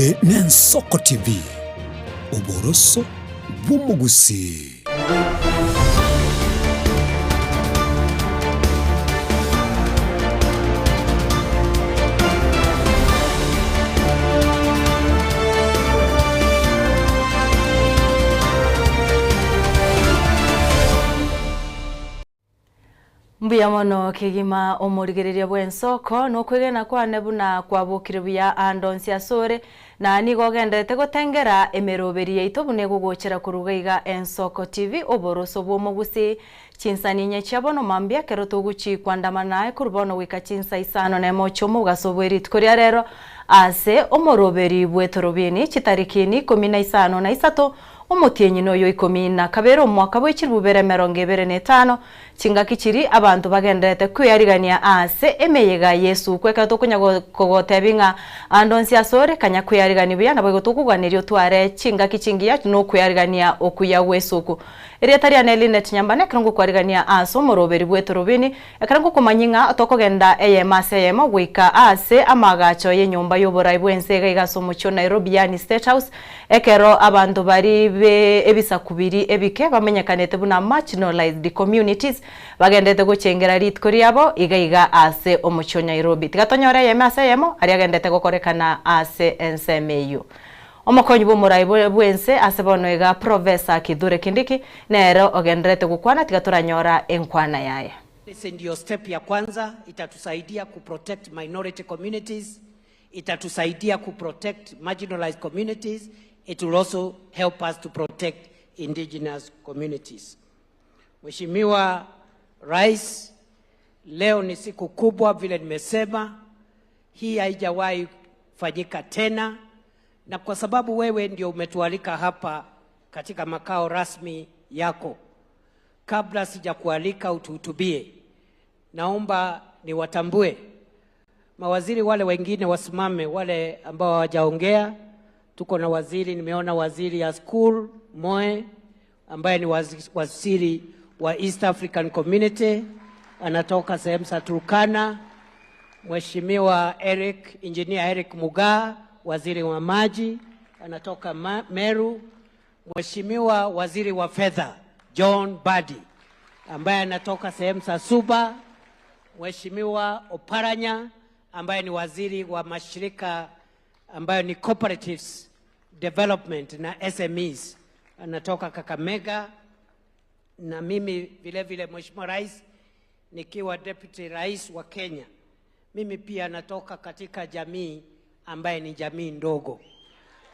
Eye n'Ensoko TV, oboroso bw'omogusii. Mbuya mono kegima omorigereria bw'ensoko, nokwegena kwane buna kwabokire buya aande onsi asore, na nigo ogenderete gotengera emeroberi yaito buna egogochera koruga iga Ensoko TV oboroso bw'omogusii Chinsani inye chia bono mambia ekero togochia kwandamana naye korwa bono goika chinsa isano nemo chi'omogaso bwe rituko ria rero ase omoroberi bw'etorobini chitariki ikomi na isano na isato Omotienyi noyo ikomi na kabere omwaka bwe chilifu bibere emerongo ebere na etano, chingaki chiria abanto bagendererete kwearigania aase emeyega y'esuku. Ekero tokonya kogotebia ng'a ande onsi asore, kanya kwearigania buya, naboigo tokoganeria otware chingaki chingiya na okwearigania okuya gw'esuku. Erieta riane Linet Nyambane, ekero ngokwarigania aase omoroberi bw'etorobini, Ekero ngokomanyia ng'a tokogenda eyemo ase eyemo goika aase amaagacho y'enyomba y'oborai bw'ense iga iga ase omochie o Nairobi yaani State House, ekero abanto baria be ebisaku biria ebike bamenyekanete buna marginalised communities bagendete gochengera rituko riabo iga iga ase omochie o Nairobi. Tiga tonyore eyemo ase eyemo aria agendete gokorekana ase ensemo eyio. Omokonyi bw'omorai bw'ense ase bono iga Professor Kithure Kindiki nere ogendererete gokwana tiga toranyora enkwana yaye. This ndiyo step ya kwanza itatusaidia ku protect minority communities, itatusaidia ku protect marginalized communities, it will also help us to protect indigenous communities. Mheshimiwa Rais, leo ni siku kubwa vile nimesema, hii haijawahi fanyika tena, na kwa sababu wewe ndio umetualika hapa katika makao rasmi yako, kabla sijakualika utuhutubie, naomba niwatambue mawaziri wale wengine wasimame, wale ambao hawajaongea. Tuko na waziri, nimeona waziri ya school Moe ambaye ni waziri wa East African Community anatoka sehemu za Turkana. Mheshimiwa Eric, Engineer Eric Mugaa, waziri wa maji anatoka Meru. Mheshimiwa waziri wa fedha John Mbadi ambaye anatoka sehemu za Suba. Mheshimiwa Oparanya ambaye ni waziri wa mashirika ambayo ni cooperatives development na SMEs anatoka Kakamega. Na mimi vile vile Mheshimiwa Rais, nikiwa deputy rais wa Kenya, mimi pia natoka katika jamii ambaye ni jamii ndogo.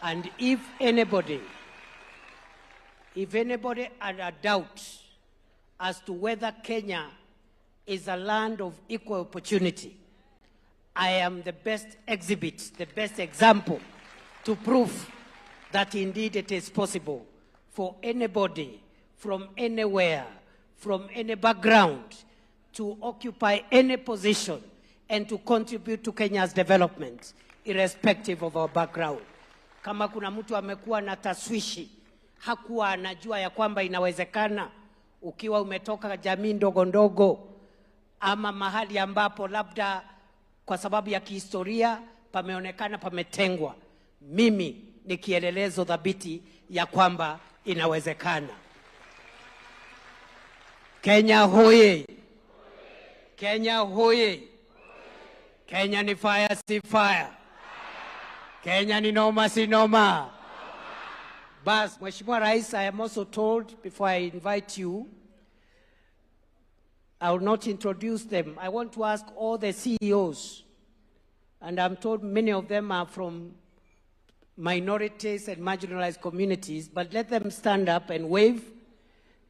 And if anybody had a doubt as to whether Kenya is a land of equal opportunity, I am the best exhibit, the best example to prove that indeed it is possible for anybody from anywhere, from any background, to occupy any position and to contribute to Kenya's development, irrespective of our background. Kama kuna mtu amekuwa na taswishi, hakuwa anajua ya kwamba inawezekana ukiwa umetoka jamii ndogo ndogo ama mahali ambapo labda kwa sababu ya kihistoria pameonekana pametengwa. Mimi ni kielelezo thabiti ya kwamba inawezekana. Kenya hoye! Kenya hoye! Kenya ni fire si fire? Kenya ni noma si noma? Bas, Mheshimiwa Rais, I am also told before I invite you, I will not introduce them. I want to ask all the CEOs, and I'm told many of them are from minorities and marginalized communities, but let them stand up and wave.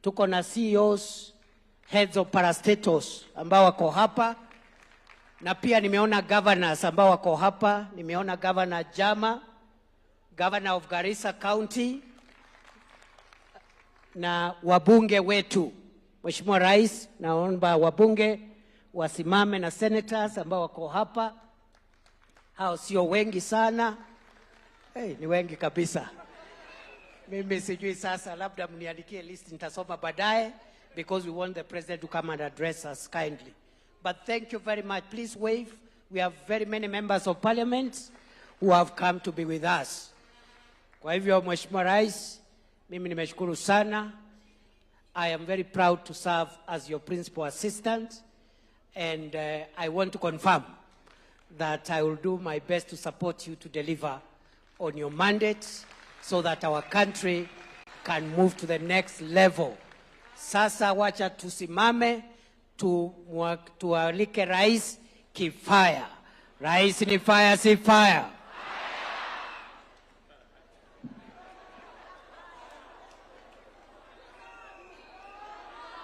Tuko na CEOs, heads of parastatals ambao wako hapa, na pia nimeona governors ambao wako hapa. Nimeona Governor Jama, Governor of Garissa County, na wabunge wetu. Mheshimiwa Rais, naomba wabunge wasimame na senators ambao wako hapa. Hao sio wengi sana. Hey, ni wengi kabisa. Mimi sijui sasa, labda mniandikie list nitasoma baadaye because we want the president to come and address us kindly. But thank you very much. Please wave. We have very many members of parliament. who have come to be with us. Kwa hivyo Mheshimiwa Rais, mimi nimeshukuru sana. I am very proud to serve as your principal assistant and I want to confirm that I will do my best to support you to deliver on your mandate so that our country can move to the next level. Sasa wacha tusimame tualike rais kifaya. Rais ni fire, si fire?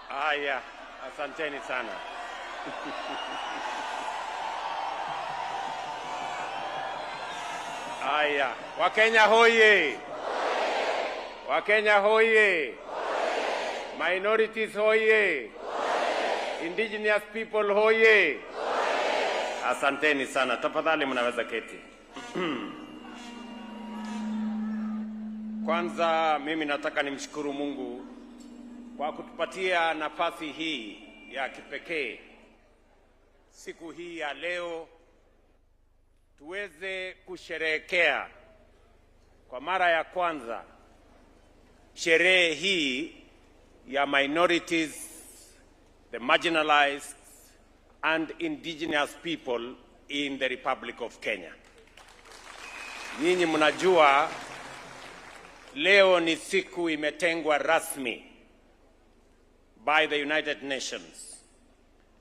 Haya, asanteni sana. Haya, Wakenya hoye! Wakenya hoye! Minorities hoye! Indigenous people hoye! Asanteni sana. Tafadhali mnaweza keti. Kwanza mimi nataka nimshukuru Mungu kwa kutupatia nafasi hii ya kipekee siku hii ya leo tuweze kusherehekea kwa mara ya kwanza sherehe hii ya minorities, the marginalized and indigenous people in the Republic of Kenya. Nyinyi mnajua leo ni siku imetengwa rasmi by the United Nations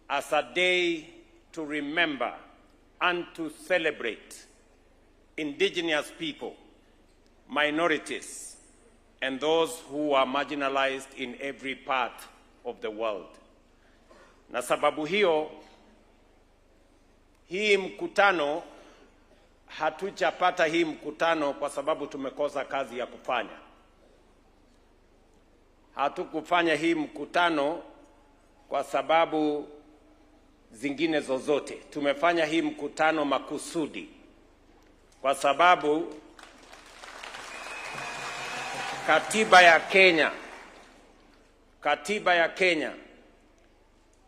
as a day to remember and to celebrate indigenous people, minorities, and those who are marginalized in every part of the world. Na sababu hiyo, hii mkutano hatujapata hii mkutano kwa sababu tumekosa kazi ya kufanya. Hatukufanya hii mkutano kwa sababu zingine zozote. Tumefanya hii mkutano makusudi kwa sababu katiba ya Kenya, katiba ya Kenya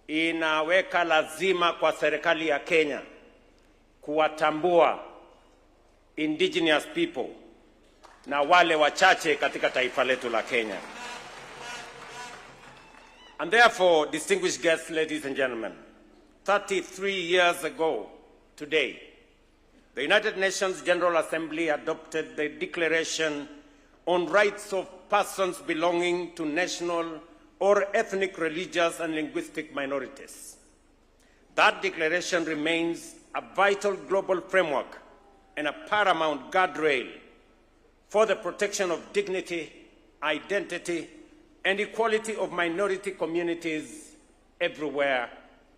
inaweka lazima kwa serikali ya Kenya kuwatambua indigenous people na wale wachache katika taifa letu la Kenya. And therefore, distinguished guests, ladies and gentlemen, 33 years ago today, the United Nations General Assembly adopted the Declaration on Rights of Persons Belonging to National or Ethnic, Religious, and Linguistic Minorities. That declaration remains a vital global framework and a paramount guardrail for the protection of dignity, identity, and equality of minority communities everywhere,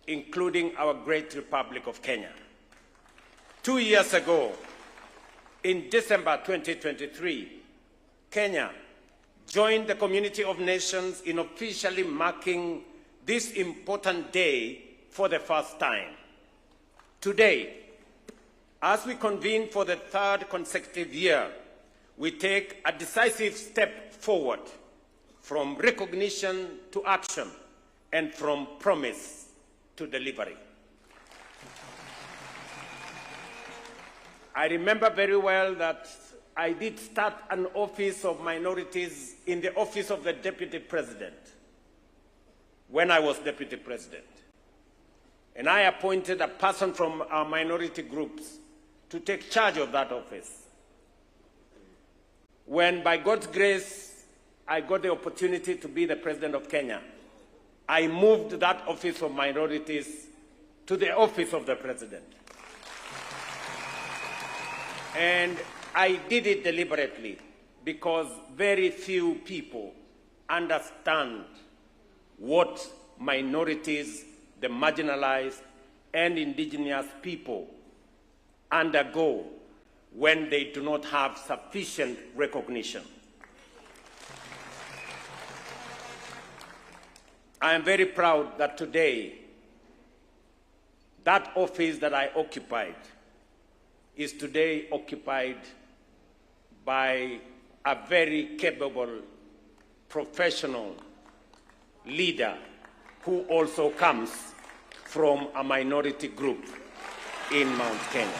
including our great Republic of Kenya. 2 years ago, in December 2023, Kenya joined the community of nations in officially marking this important day for the first time. Today, as we convene for the third consecutive year, we take a decisive step forward from recognition to action and from promise to delivery. I remember very well that I did start an office of minorities in the office of the deputy president when I was deputy president. And I appointed a person from our minority groups to take charge of that office. When, by God's grace, I got the opportunity to be the president of Kenya, I moved that office of minorities to the office of the president. And I did it deliberately because very few people understand what minorities, the marginalized, and indigenous people undergo when they do not have sufficient recognition. I am very proud that today, that office that I occupied is today occupied by a very capable professional leader who also comes from a minority group in Mount Kenya.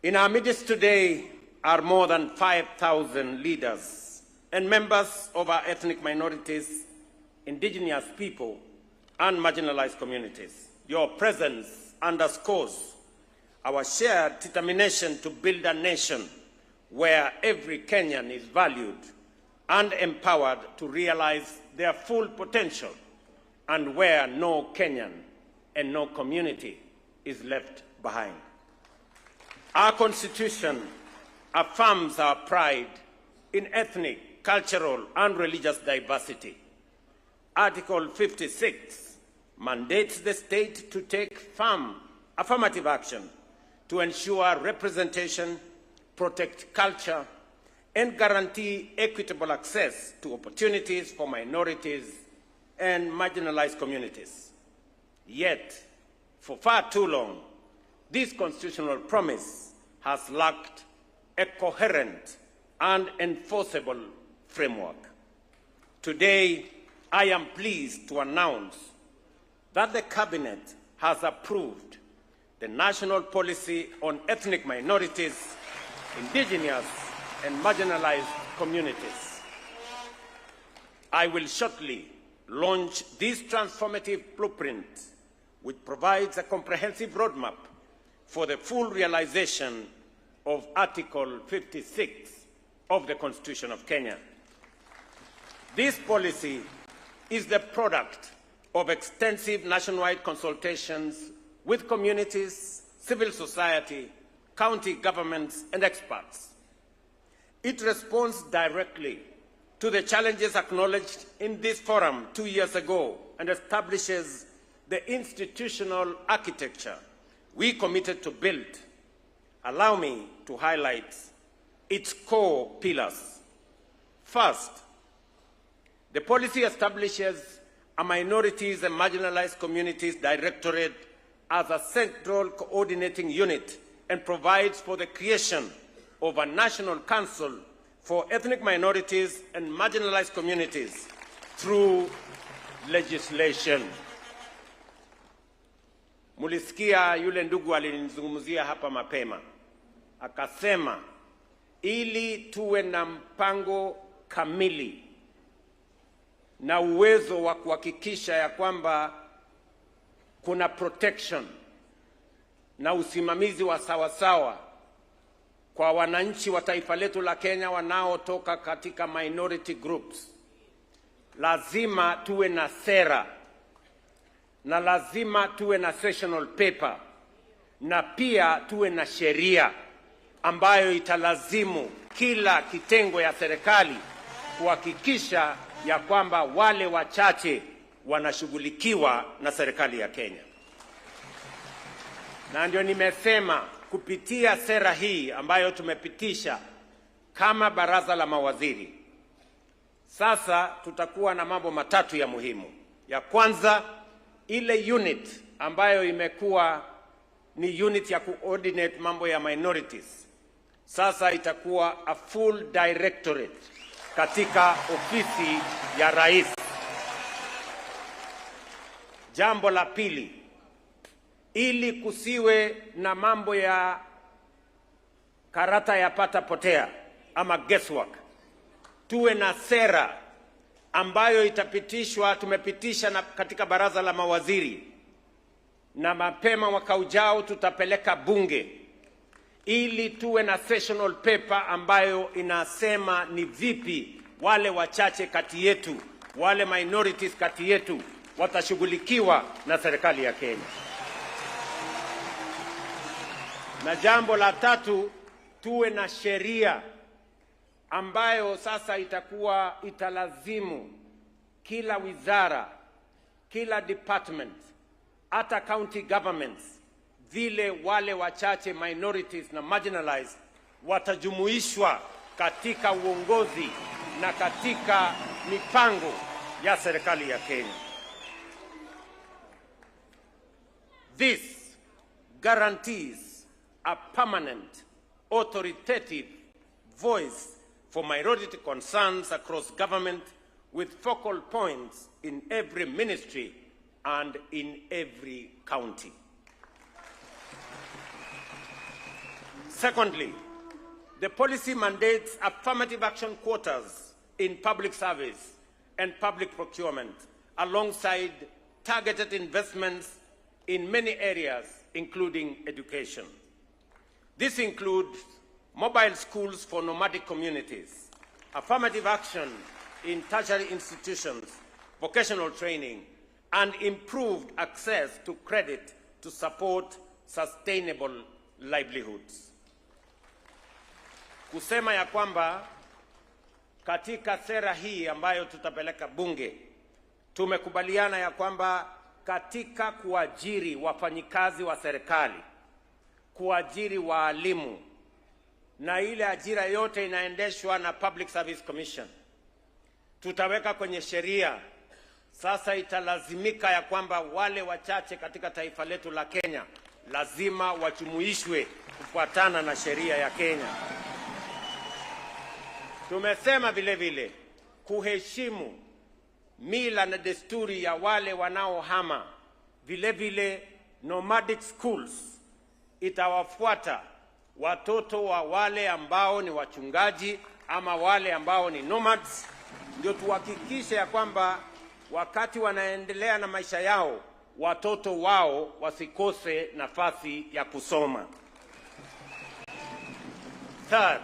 In our midst today are more than 5,000 leaders and members of our ethnic minorities, indigenous people, and marginalized communities. Your presence underscores our shared determination to build a nation where every Kenyan is valued and empowered to realize their full potential and where no Kenyan and no community is left behind. Our constitution affirms our pride in ethnic, cultural, and religious diversity. Article 56 mandates the state to take firm affirmative action to ensure representation, protect culture, and guarantee equitable access to opportunities for minorities and marginalized communities. Yet, for far too long, this constitutional promise has lacked a coherent and enforceable framework. Today, I am pleased to announce that the Cabinet has approved the National Policy on Ethnic Minorities, Indigenous and Marginalized Communities. I will shortly launch this transformative blueprint, which provides a comprehensive roadmap for the full realization of Article 56 of the Constitution of Kenya. This policy is the product of extensive nationwide consultations with communities, civil society, county governments, and experts. It responds directly to the challenges acknowledged in this forum 2 years ago and establishes the institutional architecture we committed to build. Allow me to highlight its core pillars. First, the policy establishes a Minorities and Marginalized Communities Directorate as a central coordinating unit and provides for the creation of a National Council for Ethnic Minorities and Marginalized Communities through legislation. Mulisikia yule ndugu alinizungumzia hapa mapema, akasema ili tuwe na mpango kamili na uwezo wa kuhakikisha ya kwamba kuna protection na usimamizi wa sawasawa kwa wananchi wa taifa letu la Kenya wanaotoka katika minority groups, lazima tuwe na sera na lazima tuwe na sessional paper na pia tuwe na sheria ambayo italazimu kila kitengo ya serikali kuhakikisha ya kwamba wale wachache wanashughulikiwa na serikali ya Kenya. Na ndio nimesema kupitia sera hii ambayo tumepitisha kama baraza la mawaziri, sasa tutakuwa na mambo matatu ya muhimu. Ya kwanza, ile unit ambayo imekuwa ni unit ya coordinate mambo ya minorities, sasa itakuwa a full directorate katika ofisi ya rais. Jambo la pili, ili kusiwe na mambo ya karata ya pata potea ama guesswork, tuwe na sera ambayo itapitishwa, tumepitisha na katika baraza la mawaziri, na mapema mwaka ujao tutapeleka bunge ili tuwe na sessional paper ambayo inasema ni vipi wale wachache kati yetu, wale minorities kati yetu watashughulikiwa na serikali ya Kenya. Na jambo la tatu, tuwe na sheria ambayo sasa itakuwa italazimu kila wizara, kila department, hata county governments, vile wale wachache minorities na marginalized watajumuishwa katika uongozi na katika mipango ya serikali ya Kenya. This guarantees a permanent, authoritative voice for minority concerns across government with focal points in every ministry and in every county. Secondly, the policy mandates affirmative action quotas in public service and public procurement alongside targeted investments in many areas including education. This includes mobile schools for nomadic communities, affirmative action in tertiary institutions, vocational training, and improved access to credit to support sustainable livelihoods. Kusema ya kwamba katika sera hii ambayo tutapeleka bunge, tumekubaliana ya kwamba katika kuajiri wafanyikazi wa serikali, kuajiri waalimu na ile ajira yote inaendeshwa na Public Service Commission, tutaweka kwenye sheria sasa. Italazimika ya kwamba wale wachache katika taifa letu la Kenya lazima wajumuishwe kufuatana na sheria ya Kenya. Tumesema vile vile kuheshimu mila na desturi ya wale wanaohama. Vile vile nomadic schools itawafuata watoto wa wale ambao ni wachungaji ama wale ambao ni nomads, ndio tuhakikishe ya kwamba wakati wanaendelea na maisha yao watoto wao wasikose nafasi ya kusoma. Third,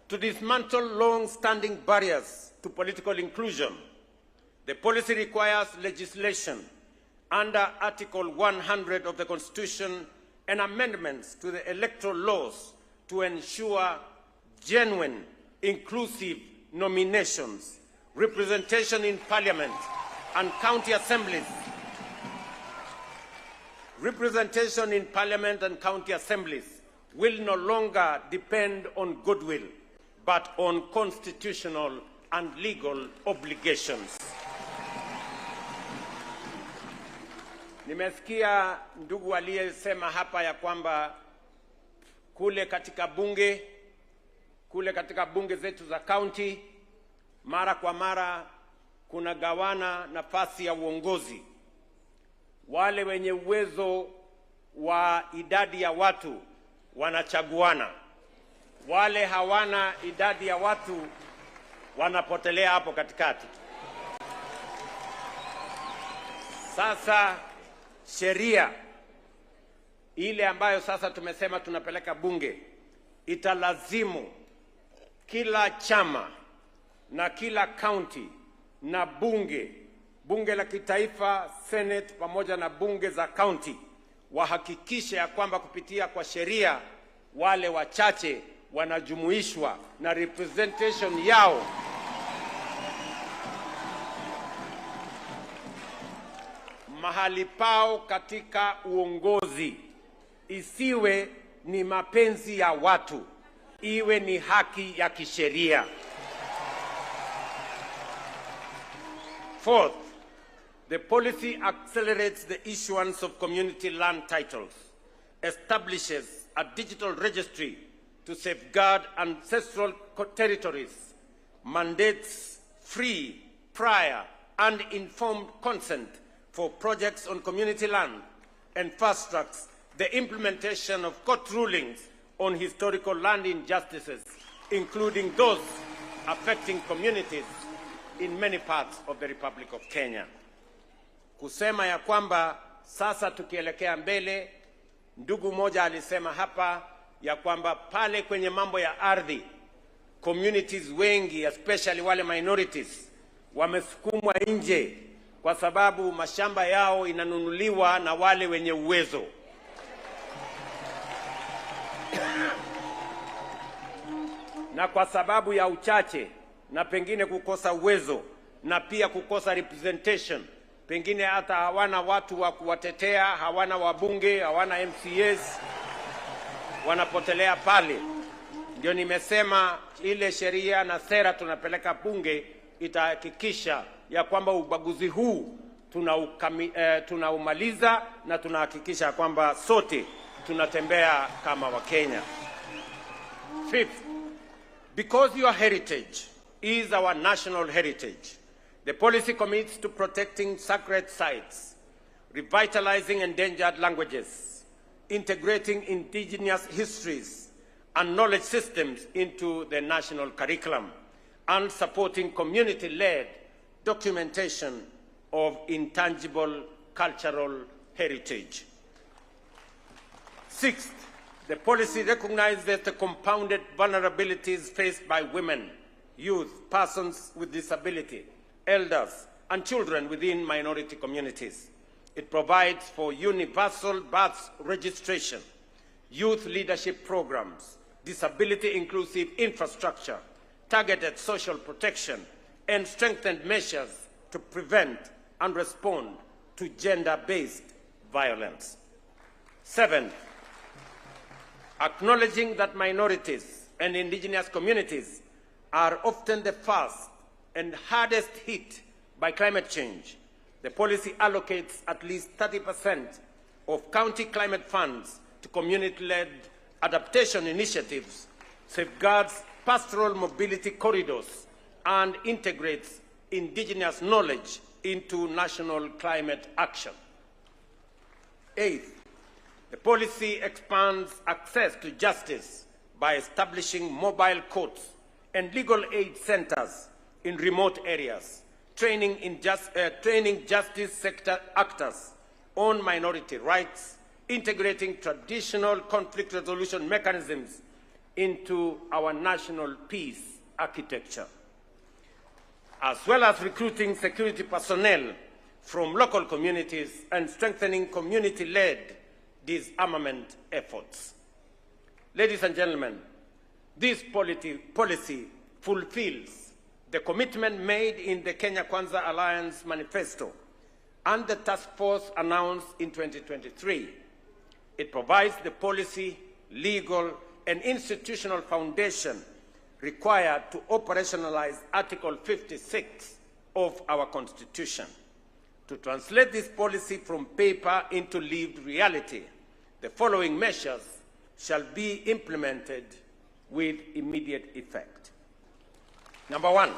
to dismantle long-standing barriers to political inclusion, the policy requires legislation under Article 100 of the Constitution and amendments to the electoral laws to ensure genuine, inclusive nominations, representation in parliament and county assemblies. Representation in parliament and county assemblies will no longer depend on goodwill, but on constitutional and legal obligations. Nimesikia ndugu aliyesema hapa ya kwamba kule katika bunge kule katika bunge zetu za kaunti mara kwa mara kuna gawana nafasi ya uongozi. Wale wenye uwezo wa idadi ya watu wanachaguana, wale hawana idadi ya watu wanapotelea hapo katikati. Sasa sheria ile ambayo sasa tumesema tunapeleka bunge italazimu kila chama na kila kaunti na bunge, bunge la kitaifa, senate pamoja na bunge za kaunti wahakikishe ya kwamba kupitia kwa sheria wale wachache wanajumuishwa na representation yao mahali pao katika uongozi isiwe ni mapenzi ya watu, iwe ni haki ya kisheria. Fourth, the policy accelerates the issuance of community land titles, establishes a digital registry to safeguard ancestral territories, mandates free, prior, and informed consent for projects on community land, and fast tracks the implementation of court rulings on historical land injustices, including those affecting communities in many parts of the Republic of Kenya. Kusema ya kwamba sasa tukielekea mbele, ndugu mmoja alisema hapa ya kwamba pale kwenye mambo ya ardhi communities wengi especially wale minorities wamesukumwa nje kwa sababu mashamba yao inanunuliwa na wale wenye uwezo. Na kwa sababu ya uchache na pengine kukosa uwezo na pia kukosa representation, pengine hata hawana watu wa kuwatetea, hawana wabunge, hawana MCAs, wanapotelea pale. Ndio nimesema ile sheria na sera tunapeleka bunge itahakikisha ya kwamba ubaguzi huu tunaumaliza na tunahakikisha kwamba sote tunatembea kama Wakenya. Fifth, because your heritage is our national heritage, the policy commits to protecting sacred sites, revitalizing endangered languages, integrating indigenous histories and knowledge systems into the national curriculum, and supporting community-led documentation of intangible cultural heritage. Sixth, the policy recognizes the compounded vulnerabilities faced by women, youth, persons with disability, elders, and children within minority communities. It provides for universal birth registration, youth leadership programs, disability inclusive infrastructure, targeted social protection, and strengthened measures to prevent and respond to gender-based violence. Seventh, acknowledging that minorities and indigenous communities are often the first and hardest hit by climate change, the policy allocates at least 30% of county climate funds to community-led adaptation initiatives, safeguards pastoral mobility corridors, and integrates indigenous knowledge into national climate action. Eighth, the policy expands access to justice by establishing mobile courts and legal aid centers in remote areas, training, in just, training justice sector actors on minority rights, integrating traditional conflict resolution mechanisms into our national peace architecture, as well as recruiting security personnel from local communities and strengthening community-led disarmament efforts. Ladies and gentlemen, this policy fulfills the commitment made in the Kenya Kwanza Alliance Manifesto and the task force announced in 2023. It provides the policy, legal, and institutional foundation required to operationalize Article 56 of our Constitution. To translate this policy from paper into lived reality, the following measures shall be implemented with immediate effect. Number one,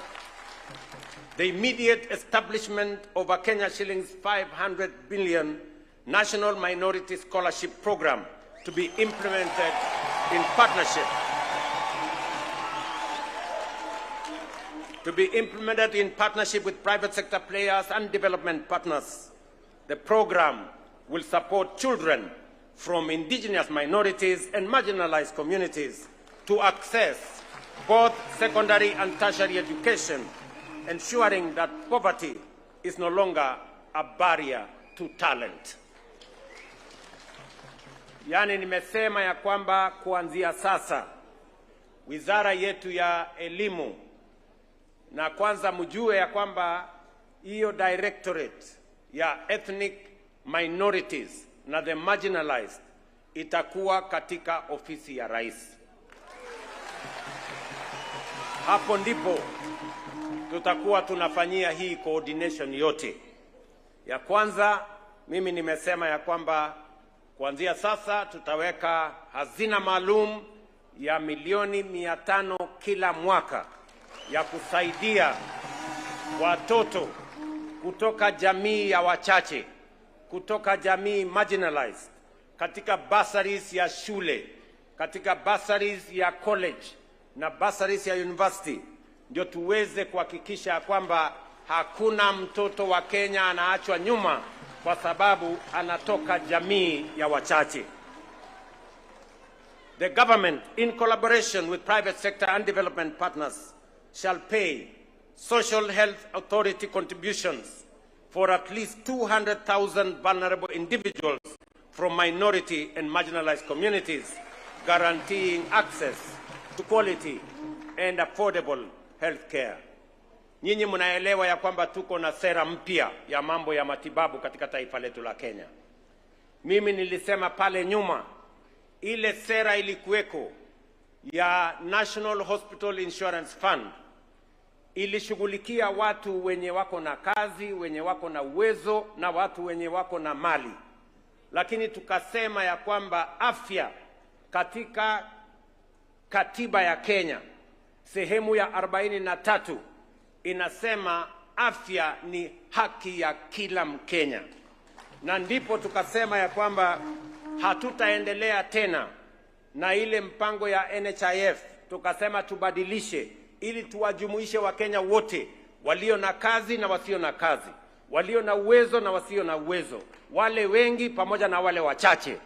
the immediate establishment of a Kenya shillings 500 billion National Minority Scholarship Program to be implemented in partnership to be implemented in partnership with private sector players and development partners. The program will support children from indigenous minorities and marginalized communities to access both secondary and tertiary education, ensuring that poverty is no longer a barrier to talent. Yaani nimesema ya kwamba kuanzia sasa wizara yetu ya elimu, na kwanza mjue ya kwamba hiyo directorate ya ethnic minorities na the marginalized itakuwa katika ofisi ya rais. Hapo ndipo tutakuwa tunafanyia hii coordination yote. Ya kwanza, mimi nimesema ya kwamba kuanzia sasa tutaweka hazina maalum ya milioni 500 kila mwaka ya kusaidia watoto kutoka jamii ya wachache, kutoka jamii marginalized, katika bursaries ya shule, katika bursaries ya college na bursaries ya university, ndio tuweze kuhakikisha kwamba hakuna mtoto wa Kenya anaachwa nyuma kwa sababu anatoka jamii ya wachache. The government, in collaboration with private sector and development partners, shall pay social health authority contributions for at least 200,000 vulnerable individuals from minority and marginalized communities, guaranteeing access to quality and affordable health care. Nyinyi mnaelewa ya kwamba tuko na sera mpya ya mambo ya matibabu katika taifa letu la Kenya. Mimi nilisema pale nyuma, ile sera ilikuweko ya National Hospital Insurance Fund ilishughulikia watu wenye wako na kazi, wenye wako na uwezo na watu wenye wako na mali, lakini tukasema ya kwamba afya katika katiba ya Kenya sehemu ya 43 inasema afya ni haki ya kila Mkenya, na ndipo tukasema ya kwamba Hatutaendelea tena na ile mpango ya NHIF, tukasema tubadilishe ili tuwajumuishe Wakenya wote walio na kazi na wasio na kazi, walio na uwezo na wasio na uwezo, wale wengi pamoja na wale wachache,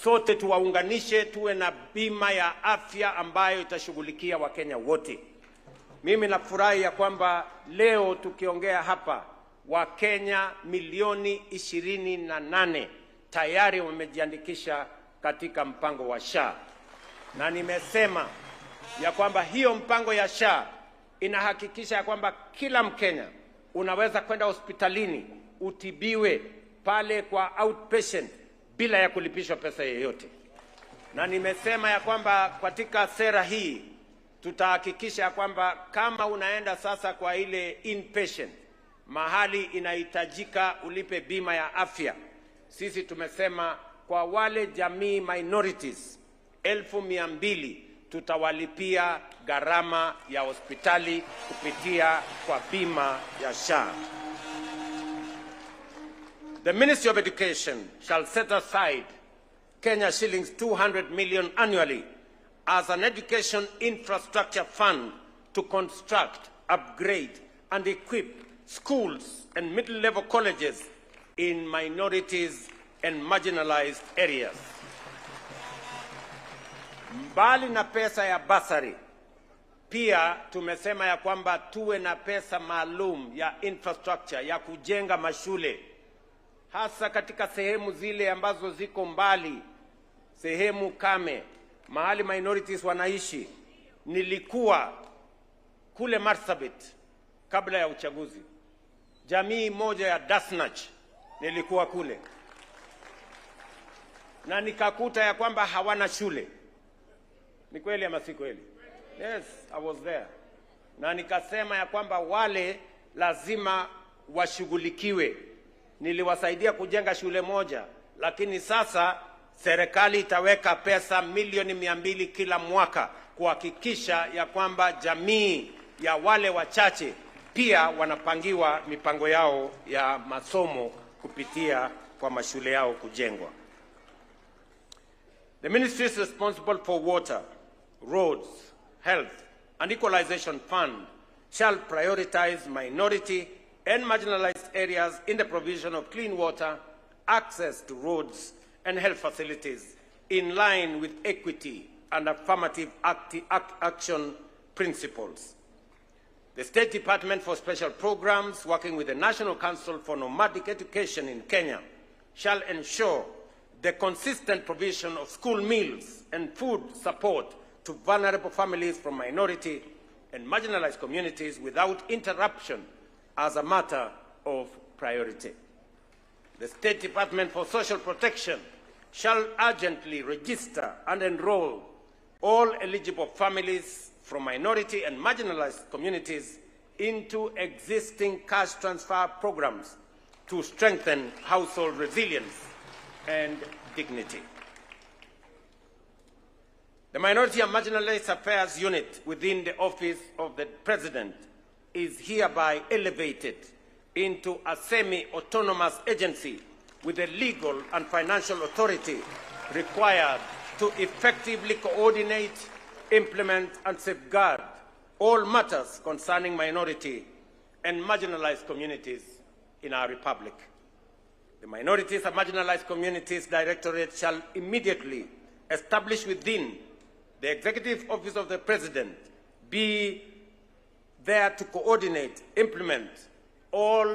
sote tuwaunganishe, tuwe na bima ya afya ambayo itashughulikia Wakenya wote. Mimi nafurahi ya kwamba leo tukiongea hapa Wakenya milioni 28 tayari wamejiandikisha katika mpango wa SHA, na nimesema ya kwamba hiyo mpango ya SHA inahakikisha ya kwamba kila Mkenya unaweza kwenda hospitalini utibiwe pale kwa outpatient bila ya kulipishwa pesa yoyote. Na nimesema ya kwamba katika sera hii tutahakikisha ya kwamba kama unaenda sasa kwa ile inpatient mahali inahitajika ulipe bima ya afya, sisi tumesema kwa wale jamii minorities 200,000 tutawalipia gharama ya hospitali kupitia kwa bima ya SHA. The Ministry of Education shall set aside Kenya shillings 200 million annually as an education infrastructure fund to construct, upgrade, and equip schools and middle-level colleges in minorities and marginalized areas. Mbali na pesa ya basari, pia tumesema ya kwamba tuwe na pesa maalum ya infrastructure ya kujenga mashule hasa katika sehemu zile ambazo ziko mbali, sehemu kame, mahali minorities wanaishi. Nilikuwa kule Marsabit kabla ya uchaguzi, jamii moja ya Dasnach nilikuwa kule na nikakuta ya kwamba hawana shule. Ni kweli ama si kweli? Yes, I was there. Na nikasema ya kwamba wale lazima washughulikiwe. Niliwasaidia kujenga shule moja, lakini sasa serikali itaweka pesa milioni 200 kila mwaka kuhakikisha ya kwamba jamii ya wale wachache pia wanapangiwa mipango yao ya masomo kupitia kwa mashule yao kujengwa. The ministries responsible for water, roads, health, and equalization fund shall prioritize minority and marginalized areas in the provision of clean water, access to roads, and health facilities in line with equity and affirmative action principles. The State Department for Special Programs, working with the National Council for Nomadic Education in Kenya, shall ensure the consistent provision of school meals and food support to vulnerable families from minority and marginalized communities without interruption as a matter of priority. The State Department for Social Protection shall urgently register and enroll all eligible families from minority and marginalized communities into existing cash transfer programs to strengthen household resilience and dignity. The Minority and Marginalized Affairs Unit within the Office of the President is hereby elevated into a semi-autonomous agency with the legal and financial authority required to effectively coordinate, implement, and safeguard all matters concerning minority and marginalized communities in our republic. The Minorities and Marginalized Communities Directorate shall immediately establish within the Executive Office of the President, be there to coordinate, implement all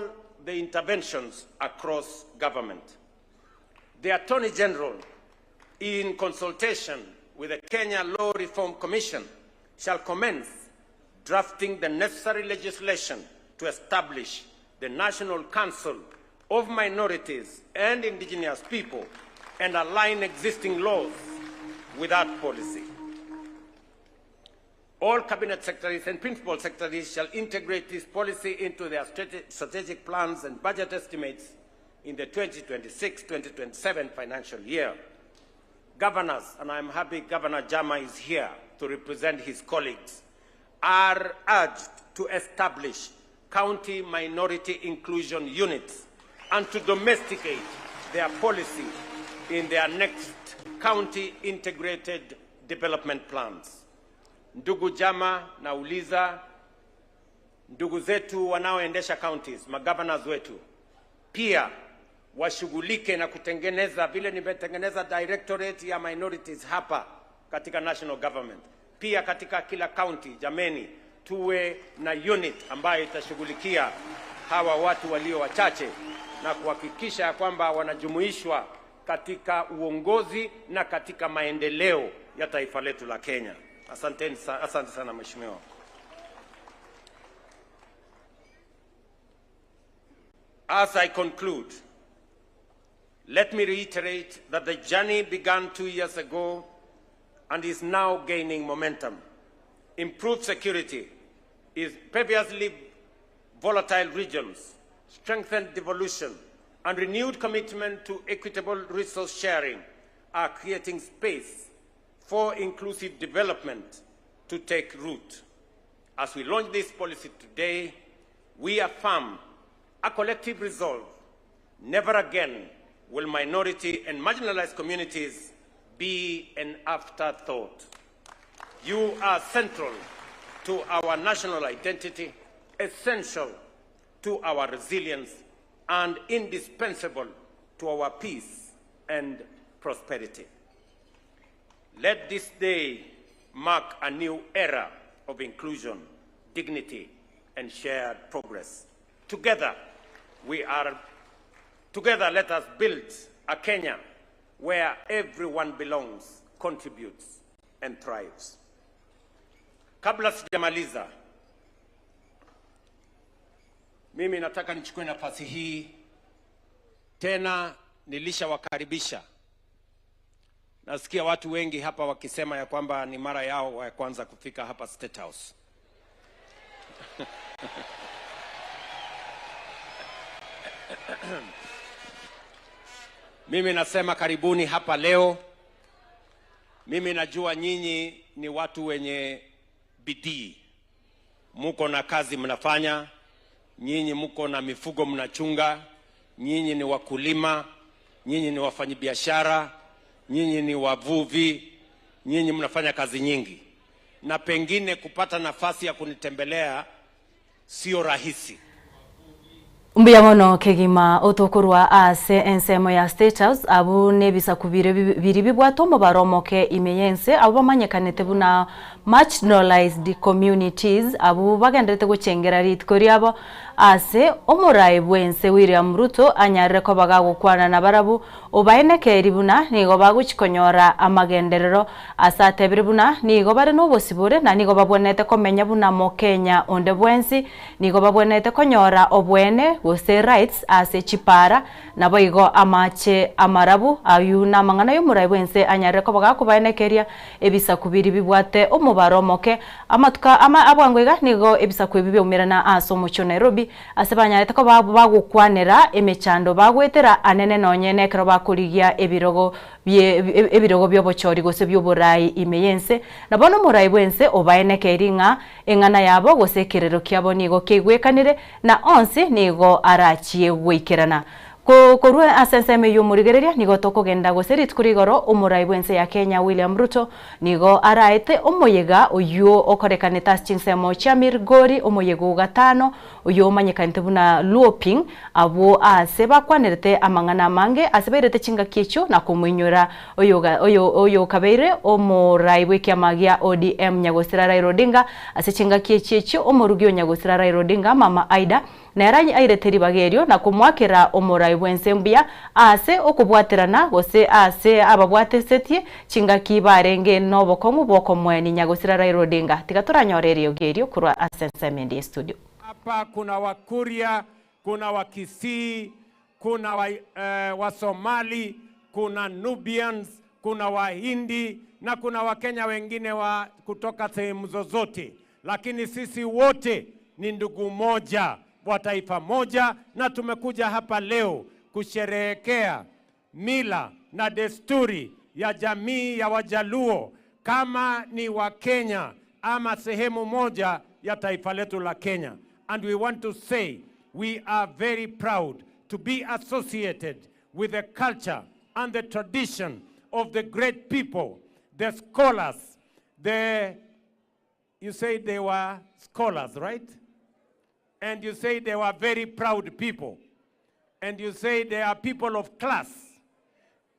the interventions across government. The Attorney General, in consultation with the Kenya Law Reform Commission, shall commence drafting the necessary legislation to establish the National Council of Minorities and Indigenous People and align existing laws with that policy. All cabinet secretaries and principal secretaries shall integrate this policy into their strategic plans and budget estimates in the 2026-2027 financial year. Governors, and I'm happy Governor Jama is here to represent his colleagues, are urged to establish county minority inclusion units and to domesticate their policy in their next county integrated development plans. Ndugu jama, nauliza ndugu zetu wanaoendesha counties, magovernors wetu pia washughulike na kutengeneza vile nimetengeneza directorate ya minorities hapa katika national government, pia katika kila county. Jameni, tuwe na unit ambayo itashughulikia hawa watu walio wachache na kuhakikisha ya kwamba wanajumuishwa katika uongozi na katika maendeleo ya taifa letu la Kenya. Asanteni, asante sana mheshimiwa. As I conclude, let me reiterate that the journey began 2 years ago and is now gaining momentum. Improved security is previously volatile regions, strengthened devolution, and renewed commitment to equitable resource sharing are creating space for inclusive development to take root. As we launch this policy today, we affirm a collective resolve. Never again will minority and marginalized communities be an afterthought. You are central to our national identity, essential to our resilience, and indispensable to our peace and prosperity. Let this day mark a new era of inclusion, dignity, and shared progress. Together, let us build a Kenya where everyone belongs, contributes, and thrives. Kabla sijamaliza, mimi nataka nichukue nafasi hii tena, nilishawakaribisha. Nasikia watu wengi hapa wakisema ya kwamba ni mara yao ya kwanza kufika hapa State House. Mimi nasema karibuni hapa leo. Mimi najua nyinyi ni watu wenye bidii. Muko na kazi mnafanya, nyinyi muko na mifugo mnachunga, nyinyi ni wakulima, nyinyi ni wafanyibiashara, nyinyi ni wavuvi, nyinyi mnafanya kazi nyingi. Na pengine kupata nafasi ya kunitembelea sio rahisi. Mbuya mono kegima otokorwa ase ensemo ya State House abu nebisaku biri bibwate omobaro omoke ime yense abu bamanyekanete buna marginalized communities abu bagenderete gochengera rituko riabo ase omorai bwense William Ruto anyarire koba gagokwana na barabu obaenekeri buna nigo bagochikonyora amagenderero ase atebire buna nigo bare nobosibore na nigo babwenete komenya buna Mokenya onde bwensi nigo babwenete konyora obwene gose rights ase chipara nabo igo amache amarabu ayu na mang'ana y'omorai bwense anyarire koba gakobaenekeria ebisaku biri bibwate omobaro omoke amatuka ama abwango iga nigo ebisaku ebi biaumerana ase omochie o Nairobi ase banyarete koba bagokwanera emechando bagwetera anene nonye ekero bakorigia ebirogo ebirogo byobochori gose byoborai ime yense nabo nomorai bwense obaenekeri ng'a eng'ana yabo gose ekerero kiabo nigo keigwekanire na onsi nigo arachie gwaikerana. Korwa ase ensemo eywo omorigereria nigo tokogenda gose rituko rigoro omorai bwense ya Kenya William Ruto nigo araete omoyega oywo okorekanete ase chinsemo chia Migori omoyega ogatano oywo omanyekanete buna Luoping abwo ase bakwanerete amang'ana amange ase bairete chingaki echio na komoinyora oyo okabeire omorai bw'ekiama gia ODM Nyagosira Raila Odinga ase chingaki echi echio omorugi o Nyagosira Raila Odinga Mama Aida nera airete ribaga erio na komwakera omorai bwense mbuya ase okobwaterana gose ase ababwatesetie chingaki barenge nobokong'u bwokomweni Nyagosira Raila Odinga. Tiga toranyora eriogi erio korwa ase ensemo ende ya studio. Hapa kuna Wakuria, kuna Wakisii, kuna Wasomali, kuna Nubians, kuna Wahindi na kuna Wakenya wengine wa kutoka sehemu zozote, lakini sisi wote ni ndugu moja wa taifa moja, na tumekuja hapa leo kusherehekea mila na desturi ya jamii ya Wajaluo kama ni Wakenya ama sehemu moja ya taifa letu la Kenya. And we want to say we are very proud to be associated with the culture and the tradition of the great people, the scholars, the, you say they were scholars, right? And you say they were very proud people. And you say they are people of class.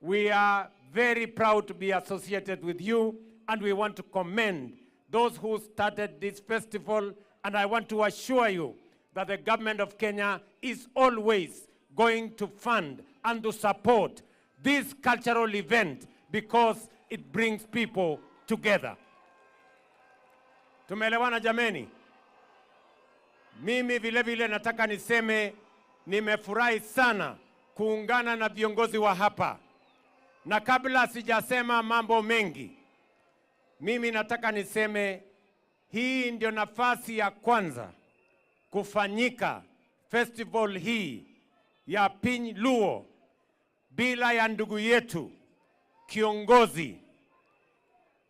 We are very proud to be associated with you, and we want to commend those who started this festival. And I want to assure you that the government of Kenya is always going to fund and to support this cultural event because it brings people together. Tumeelewana jameni? Mimi vile vile nataka niseme nimefurahi sana kuungana na viongozi wa hapa, na kabla sijasema mambo mengi, mimi nataka niseme hii ndio nafasi ya kwanza kufanyika festival hii ya Piny Luo bila ya ndugu yetu kiongozi,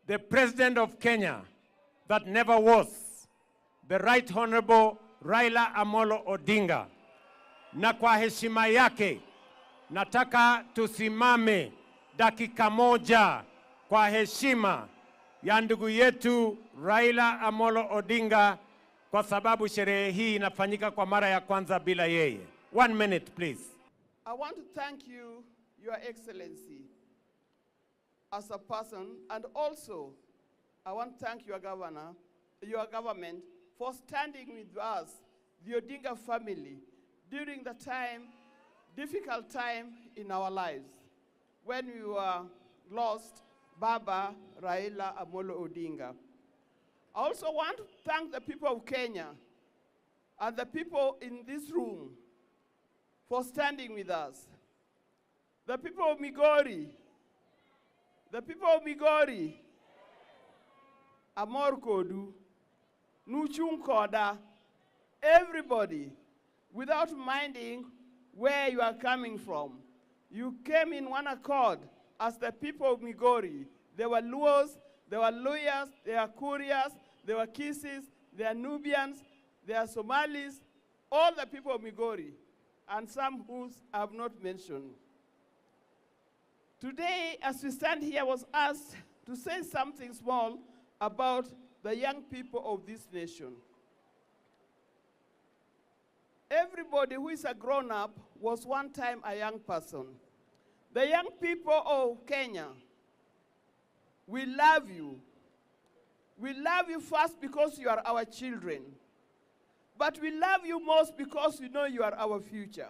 the President of Kenya that never was, the Right Honorable Raila Amolo Odinga. Na kwa heshima yake nataka tusimame dakika moja kwa heshima ya ndugu yetu Raila Amolo Odinga, kwa sababu sherehe hii inafanyika kwa mara ya kwanza bila yeye. One minute please. I want to thank you, Your Excellency, as a person, and also I want to thank your governor, your government, for standing with us, the Odinga family, during the time, difficult time in our lives, when we were lost Baba Raila Amolo Odinga. I also want to thank the people of Kenya and the people in this room for standing with us. The people of Migori, the people of Migori, Amor Kodu, Nuchung Koda, everybody, without minding where you are coming from. You came in one accord as the people of Migori. There were Luos, there were Luyas, there were Kurias, there were Kisis, there are Nubians, there are Somalis, all the people of Migori, and some who I have not mentioned. Today, as we stand here, I was asked to say something small about the young people of this nation. Everybody who is a grown up was one time a young person. The young people of Kenya, we love you. We love you first because you are our children. But we love you most because we know you are our future.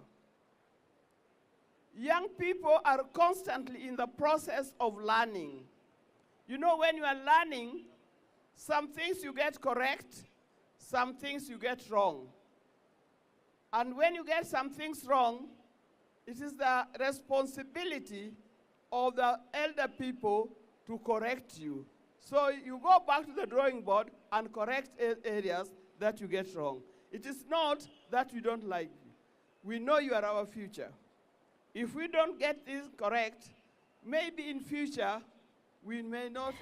Young people are constantly in the process of learning. You know, when you are learning, some things you get correct, some things you get wrong. And when you get some things wrong, it is the responsibility of the elder people to correct you. So you go back to the drawing board and correct areas that you get wrong. It is not that we don't like you. We know you are our future. If we don't get this correct, maybe in future we may not.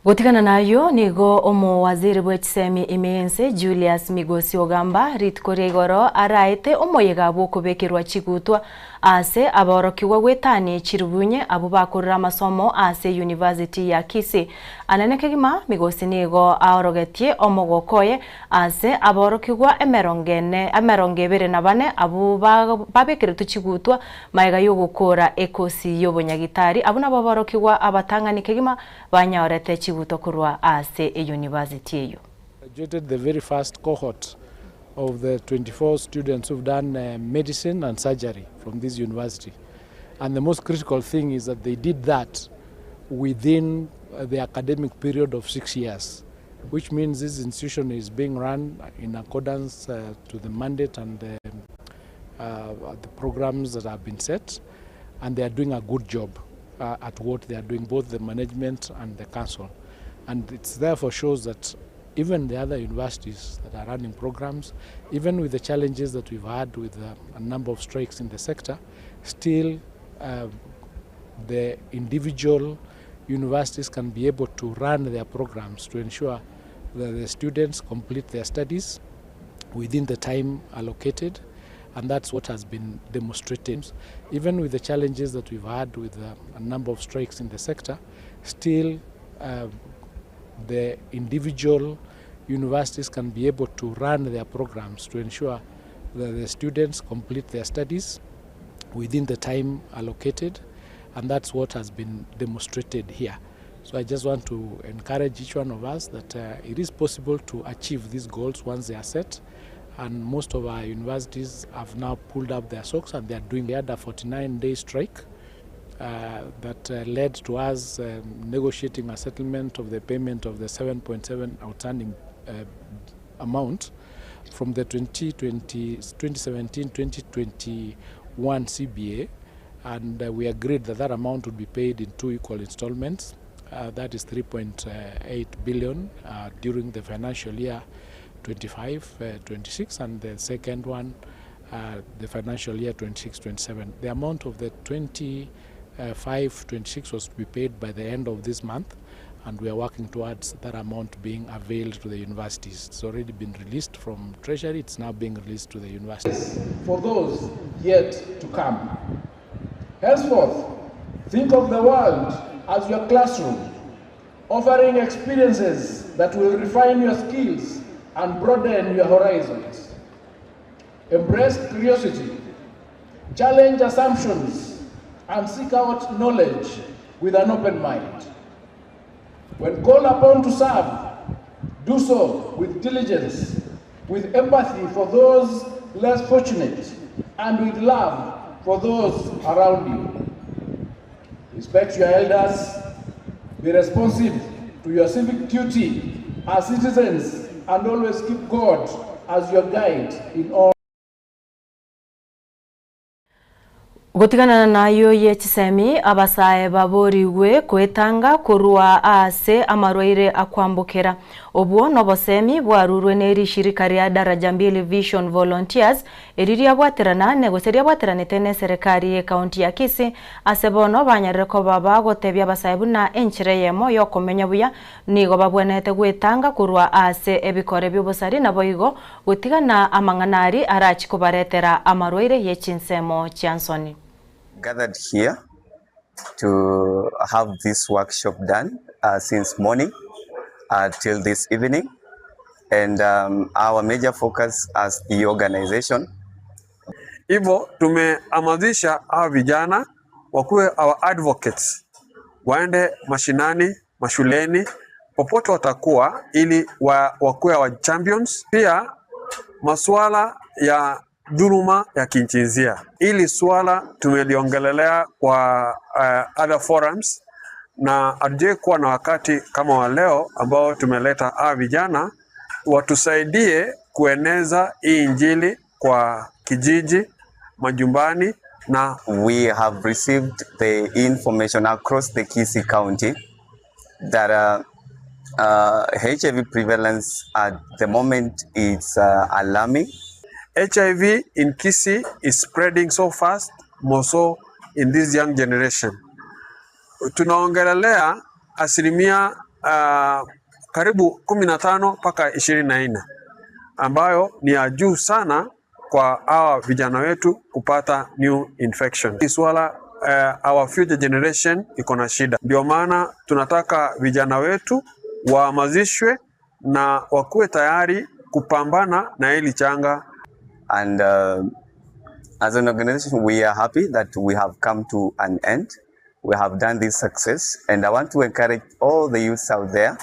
Gotigana nayo nigo omowaziri bwe chisemi ime Julius Migosi Ogamba rituko ria igoro araete omoyega bwokobekerwa chigutwa ase aborokigwa gwetani chirubunye abo bakorera amasomo ase University ya Kisii. Anene kegima Migosi nigo aorogetie omogokoye ase aborokigwa emerongene emerongo ebere na bane abo babekeretwe chigutwa maega yogokora ekosi y'obonyagitari abo nabo aborokigwa abatang'ani kegima banyorete chigutwa korwa ase e-university eyo. Graduated the very first cohort of the 24 students who've done medicine and surgery from this university. And the most critical thing is that they did that within the academic period of 6 years, which means this institution is being run in accordance to the mandate and the programs that have been set, and they are doing a good job at what they are doing, both the management and the council. And it therefore shows that even the other universities that are running programs, even with the challenges that we've had with a number of strikes in the sector, still the individual universities can be able to run their programs to ensure that the students complete their studies within the time allocated And that's what has been demonstrated. Even with the challenges that we've had with a number of strikes in the sector, still the individual universities can be able to run their programs to ensure that the students complete their studies within the time allocated, and that's what has been demonstrated here. So I just want to encourage each one of us that it is possible to achieve these goals once they are set, and most of our universities have now pulled up their socks and they are doing. We had a 49-day strike that led to us negotiating a settlement of the payment of the 7.7 outstanding amount from the 2017-2021 CBA, and we agreed that that amount would be paid in two equal installments. That is 3.8 billion during the financial year 25-26, and the second one, the financial year 26-27. The amount of the 25-26 was to be paid by the end of this month, and we are working towards that amount being availed to the universities. It's already been released from Treasury, it's now being released to the universities. For those yet to come. Henceforth, think of the world as your classroom, offering experiences that will refine your skills and broaden your horizons. Embrace curiosity, challenge assumptions, and seek out knowledge with an open mind. When called upon to serve, do so with diligence, with empathy for those less fortunate, and with love for those around you. Respect your elders, be responsive to your civic duty as citizens, and always keep God as your guide in all. Gotiganana nayio ye chisemi, abasae baborigwe koetanga korwa ase amarwaire akwambokera. Obwo nobosemi bwarurwe ne rishirika ria Daraja Mbili Vision Volunteers eri riabwaterana gose riabwateranete ne eserekari ye ekaunti ya Kisii ase bono banyarire koba bagotebia abasae buna enchera eyemo yokomenya buya nigo babwenerete gwetanga korwa ase ebikore bi'obosari naboigo gotigana amang'ana aria arachi kobaretera amarwaire ye chinsemo chia nsoni. Gathered here to have this workshop done since morning till this evening, and our major focus as the organization. Hivyo tumehamasisha hawa vijana wakuwe our advocates, waende mashinani, mashuleni, popote watakuwa, ili wakuwe our champions. Pia masuala ya dhuluma ya kijinsia, hili swala tumeliongelelea kwa other forums na hatujai kuwa na wakati kama wa leo ambao tumeleta hawa vijana watusaidie kueneza hii injili kwa kijiji, majumbani na We have received the information across the Kisii County that HIV prevalence at the moment is alarming. HIV in Kisii is spreading so fast, more so in this young generation. Tunaongelelea asilimia karibu 15 mpaka 24 ambayo ni ya juu sana kwa hawa vijana wetu kupata new infection. Hii swala our future generation iko na shida, ndio maana tunataka vijana wetu wahamasishwe na wakuwe tayari kupambana na hili changa. And as an organization, we are happy that we have come to an end. We have done this success, and I want to encourage all the youths out there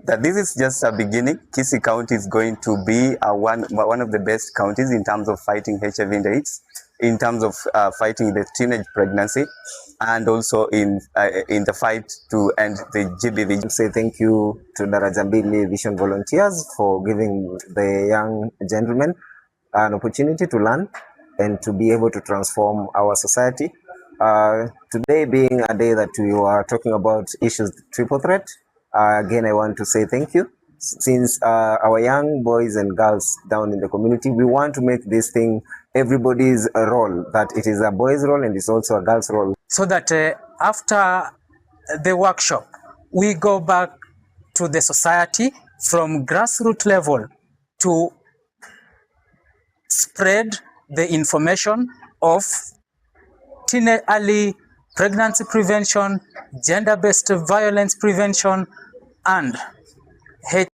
that this is just a beginning. Kisii County is going to be one of the best counties in terms of fighting HIV and AIDS, in terms of fighting the teenage pregnancy, and also in the fight to end the GBV. Say thank you to Daraja Mbili Vision Volunteers for giving the young gentlemen an opportunity to learn and to be able to transform our society. Today being a day that we were talking about issues triple threat, again I want to say thank you. Since our young boys and girls down in the community, we want to make this thing everybody's role, that it is a boy's role and it's also a girl's role. So that after the workshop, we go back to the society from grassroots level to spread the information of teenage early pregnancy prevention, gender based violence prevention and H.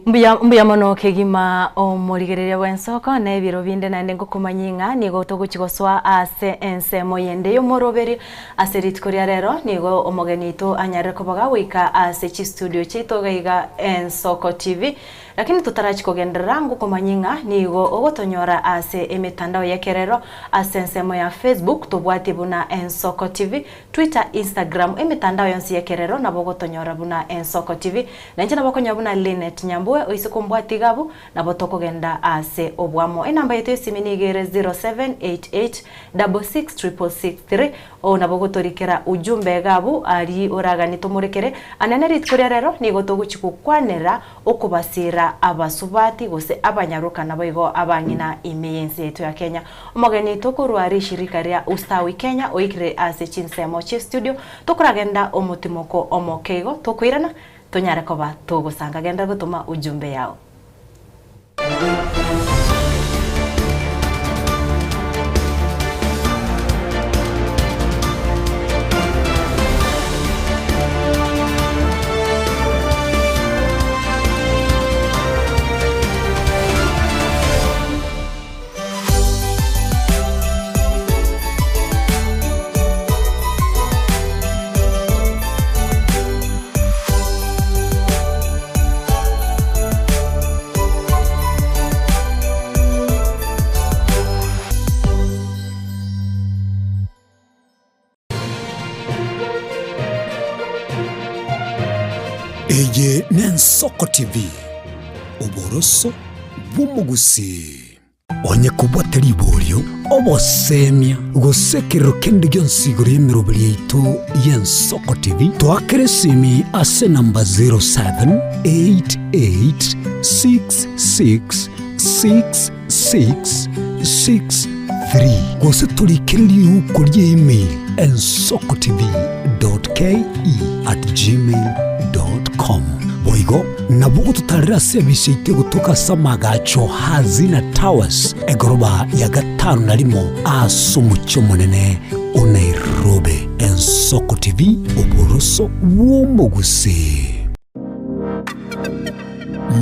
Mbuya mbuya mono kegima omorigereria bw'ensoko na ebiro binde naende ngokomanyia ng'a nigo togochi gosoa ase ensemo yende y'omoroberi ase rituko ria rero nigo omogeni oito anyarire kobaga goika ase chistudio chiaito iga iga Ensoko TV. Lakini totarachi kogenderera ngokomanyia ng'a nigo ogotonyora ase emetandao y'ekerero ase ensemo ya Facebook tobwatie buna Ensoko TV, Twitter, Instagram, emetandao yonsi y'ekerero nabo ogotonyora buna Ensoko TV. Na inche nabo okonyora buna Linet Nyambue oise kombwatia iga abwo nabo tokogenda ase obwamo. Enamba yaito y'esimi nigo ere 0788 66 6663 Oo nabo ogotorikera ujumbe iga abwo aria oraganie tomorekere. Anene rituko ria rero nigo togochia gokwanera okobasiera abasubati gose abanyaroka naboigo abang'ina ime y'ense yaito ya Kenya. Omogeni tokorwa rishirika ria Ustawi Kenya oikire ase chinsemo chie studio tokoragenda omotimoko omoke igo tokoirana tonyare koba togosanga. Genda gotoma ujumbe yao. Eye n'Ensoko TV, oboroso bw'omogusii. Onye kobwate riborio, obosemia, gose ekerero kende gionsi igoro y'emeroberi yaito y'Ensoko TV, toakere esimi ase enamba 0788666663 gose torikere riuko ria email ensokotv.ke@gmail.com. Boigo nabo ogototarera ase ebise yaito egotoka ase amagacho Hazina Towers, egoroba ya gatano na rimo ase omochie omonene o Nairobi. Ensoko TV, oboroso bw'omogusii.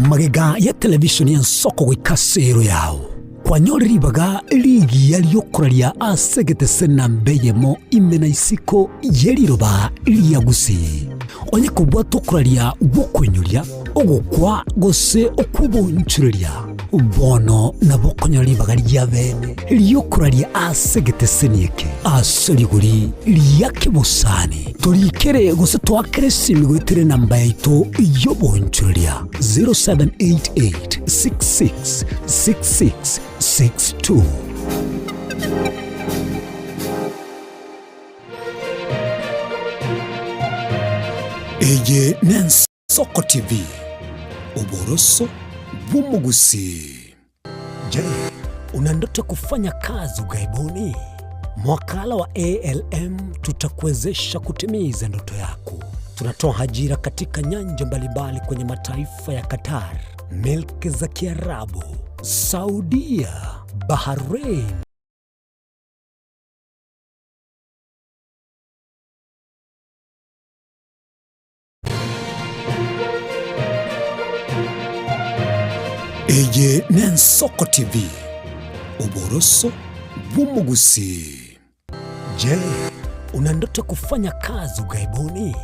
Magega ya televishoni y'ensoko goika ase ero yao, kwanyorire ribaga rigiya ri'okoraria ase egetese namba eyemo ime na isiko ye riroba ria Gusii. Onye kobwata okoraria gw'okoinyoria, ogokwa gose okw'obonchoreria, bono nabo okonyora ribaga ria bene ri'okoraria ase egeteseni eke ase rigori ria kebosani. Torikere gose toakere esimi goetera enamba yaito y'obonchoreria 0788 66 66 62. Eye n'Ensoko TV, oboroso bw'omogusii. Je, una ndoto ya kufanya kazi ughaibuni? Mwakala wa ALM tutakuwezesha kutimiza ndoto yako. Tunatoa ajira katika nyanja mbalimbali kwenye mataifa ya Qatar, milki za Kiarabu, Saudia, Bahrain, Eye n'Ensoko TV, oboroso bw'omogusii. Je, una ndoto ya kufanya kazi ughaibuni?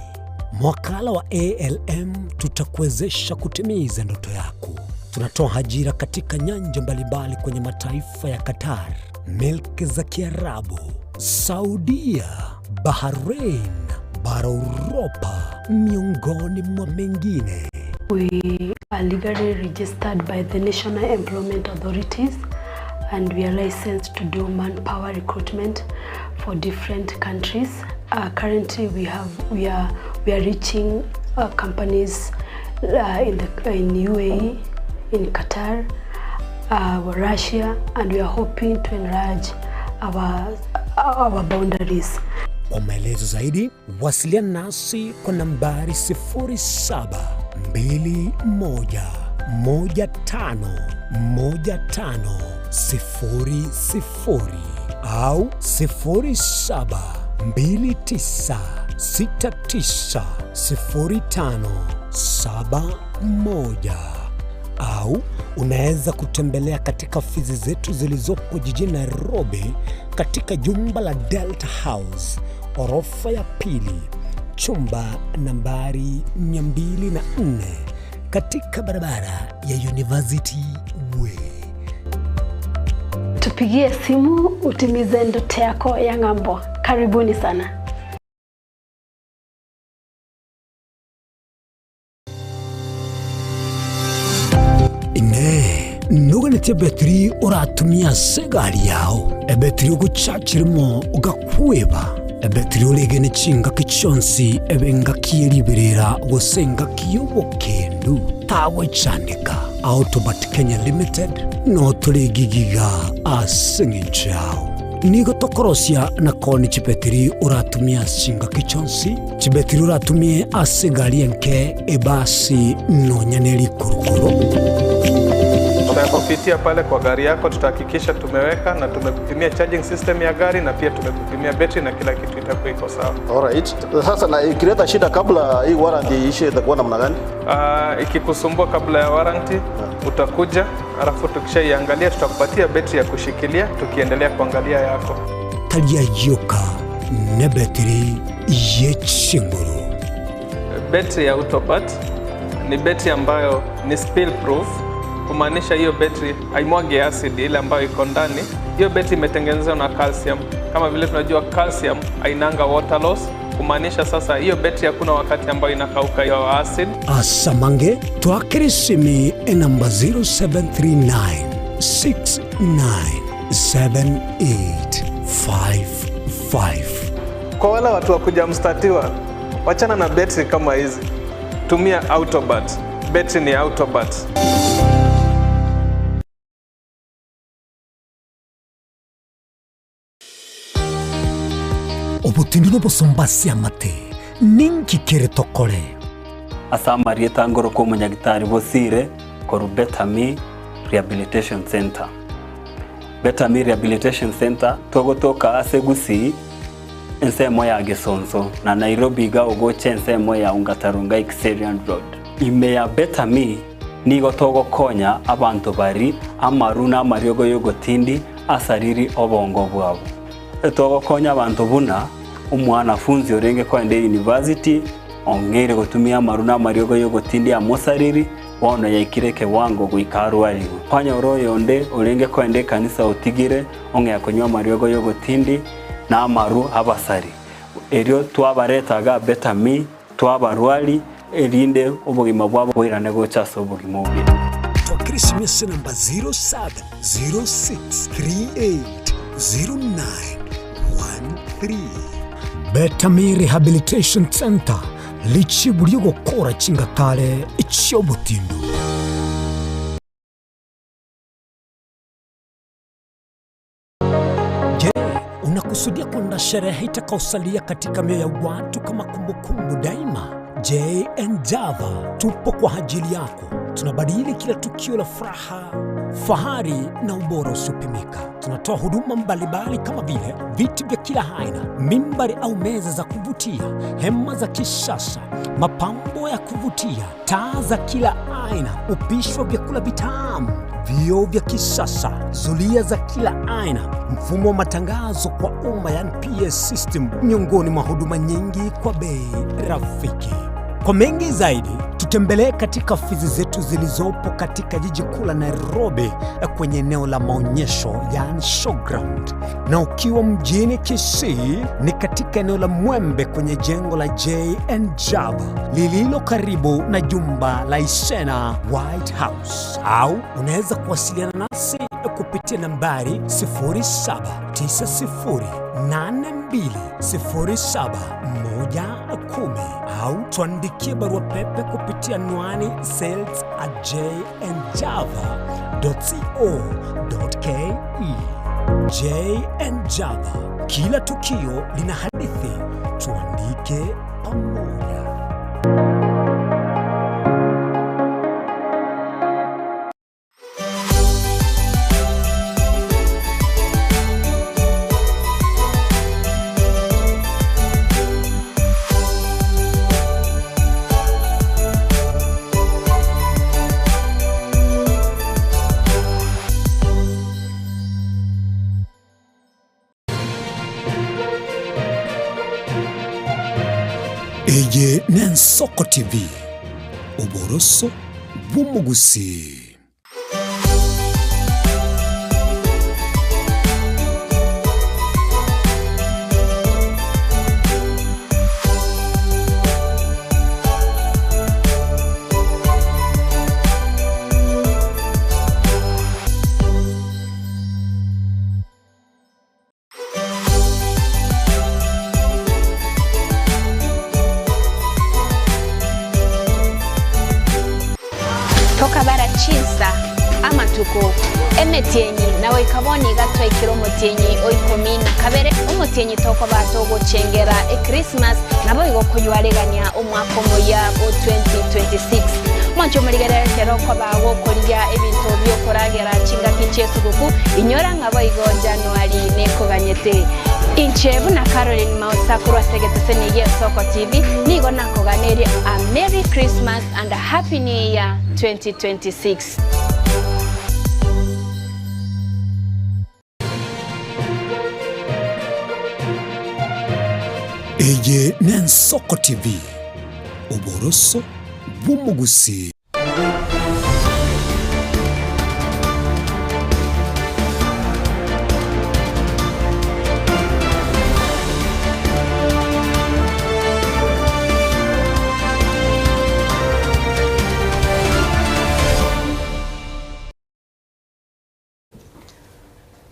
Mwakala wa ALM tutakuwezesha kutimiza ndoto yako. Tunatoa ajira katika nyanja mbalimbali kwenye mataifa ya Qatar, milki za Kiarabu, Saudia, Bahrain, bara Uropa, miongoni mwa mengine. We are legally registered by the National Employment Authorities and we are licensed to do manpower recruitment for different countries. Uh, currently we have we are we are reaching uh, companies uh, in the in UAE, in Qatar, uh, Russia, and we are hoping to enlarge our, our boundaries. Kwa maelezo zaidi wasiliana nasi kwa nambari 0721151500 au 0729690571 au unaweza kutembelea katika ofisi zetu zilizopo jijini Nairobi katika jumba la Delta House orofa ya pili chumba nambari 204 katika barabara ya University Way. Tupigie simu utimize ndoto yako ya ng'ambo. Karibuni sana. Inee, noganetie ebetiri oratumie ase egari yao, ebetiri ogochachirimo ogakweba, ebetiri oregene chingaki chionsi ebe engaki ye riberera gose engaki y'obokendu? Tagwechandeka. Autobat Kenya Limited no tore gigiga ase eng'encho yao. Nigo tokorosia na koonia chibetiri oratumie ase chingaki chionsi, chibetiri oratumie ase egari enke, ebasi, nonya ne rikurukuru. Tutakupitia pale kwa gari yako, tutahakikisha tumeweka na tumekupimia charging system ya gari na pia tumekupimia betri na kila kitu itakuwa iko sawa. Alright. Sasa na ikileta shida kabla hii warranty iishe itakuwa namna gani? Ikikusumbua kabla ya warranty utakuja, alafu tukishaiangalia tutakupatia betri ya kushikilia tukiendelea kuangalia yako. Tari ayio nebetiri ye chinguru. Betri ya Autobat ni betri ambayo ni spill proof, kumaanisha hiyo betri haimwagi acid ile ambayo iko ndani. Hiyo betri imetengenezwa na calcium. Kama vile tunajua calcium hainanga water loss, kumaanisha sasa hiyo betri hakuna wakati ambayo inakauka hiyo acid. Asamange twakere esimi enamba 0739 697855. Kwa wale watu wa kuja mstatiwa, wachana na betri kama hizi, tumia Autobat. Betri ni Autobat. Obotindi nobosomba ase amate, ninki kere tokore? Ase amarieta ngorokwa omonyagitari Bosire korwa Better Me Rehabilitation Centre. Better Me Rehabilitation Centre togotoka ase Gusii ensemo ya Gesonso na Nairobi iga ogocha ensemo ya Ongata Rongai Kiserian Road. Ime ya Better Me nigo togokonya abanto bari amaru na amariogo y'ogotindi asariri obongo bwabo. Togokonya abanto buna omwanafunzi orenge kogenda eyunivasiti ong'eire gotumia amaru na amariogo y'ogotindi amosariri bono yaikire ekewango goika arwarigwe. Kwanyora oyonde orenge kogenda ekanisa otigire ong'ea konywa amariogo y'ogotindi na amaru abasari. Erio twabareta iga Better Me twabarwari erinde obogima bwabo boirane gocha ase obogima obuya. Twakire esimi ase enamba 0706380913. Better Me Rehabilitation Centre, richibu ri'ogokora chingatare chi'obotindu. Je, unakusudia kuandaa sherehe itakayosalia katika mioyo ya watu kama kumbukumbu daima? JN Java tupo kwa ajili yako. Tunabadili kila tukio la furaha, fahari na ubora usiopimika. Tunatoa huduma mbalimbali kama vile viti vya kila aina, mimbari au meza za kuvutia, hema za kisasa, mapambo ya kuvutia, taa za kila aina, upishi wa vyakula vitamu, vioo vya kisasa, zulia za kila aina, mfumo wa matangazo kwa umma yani PS system, miongoni mwa huduma nyingi kwa bei rafiki. Kwa mengi zaidi, tutembelee katika ofisi zetu zilizopo katika jiji kuu la Nairobi kwenye eneo la maonyesho yani showground, na ukiwa mjini Kisii ni katika eneo la Mwembe kwenye jengo la JN Java lililo karibu na jumba la Isena White House, au unaweza kuwasiliana nasi kupitia nambari 0790820710 au tuandikie barua pepe kupitia anwani sales at jnjava.co.ke. J and Java, kila tukio lina hadithi, tuandike pamoja. Eye n'Ensoko TV, oboroso bw'omogusii. Tokabara chinsa, amatuko, emetienyi, na goika bono iga twaikire omotienyi o ikomi na kabere, omotienyi tokoba togochengera Ekrismas, naboigo koywaregania omwaka omoyia o 2026. Mwanche omorigerere ekero okoba gokorigia ebinto bi'okoragera chingaki chi'esuguku, inyora ng'a boigo Januari nekoganyete. Inche buna Caroline Mausa korwa ase egeteseni gi'Esoko TV, nigo nakoganerie a Merry Christmas and a Happy New Year 2026. Eye n'Ensoko TV, oboroso bw'omogusii.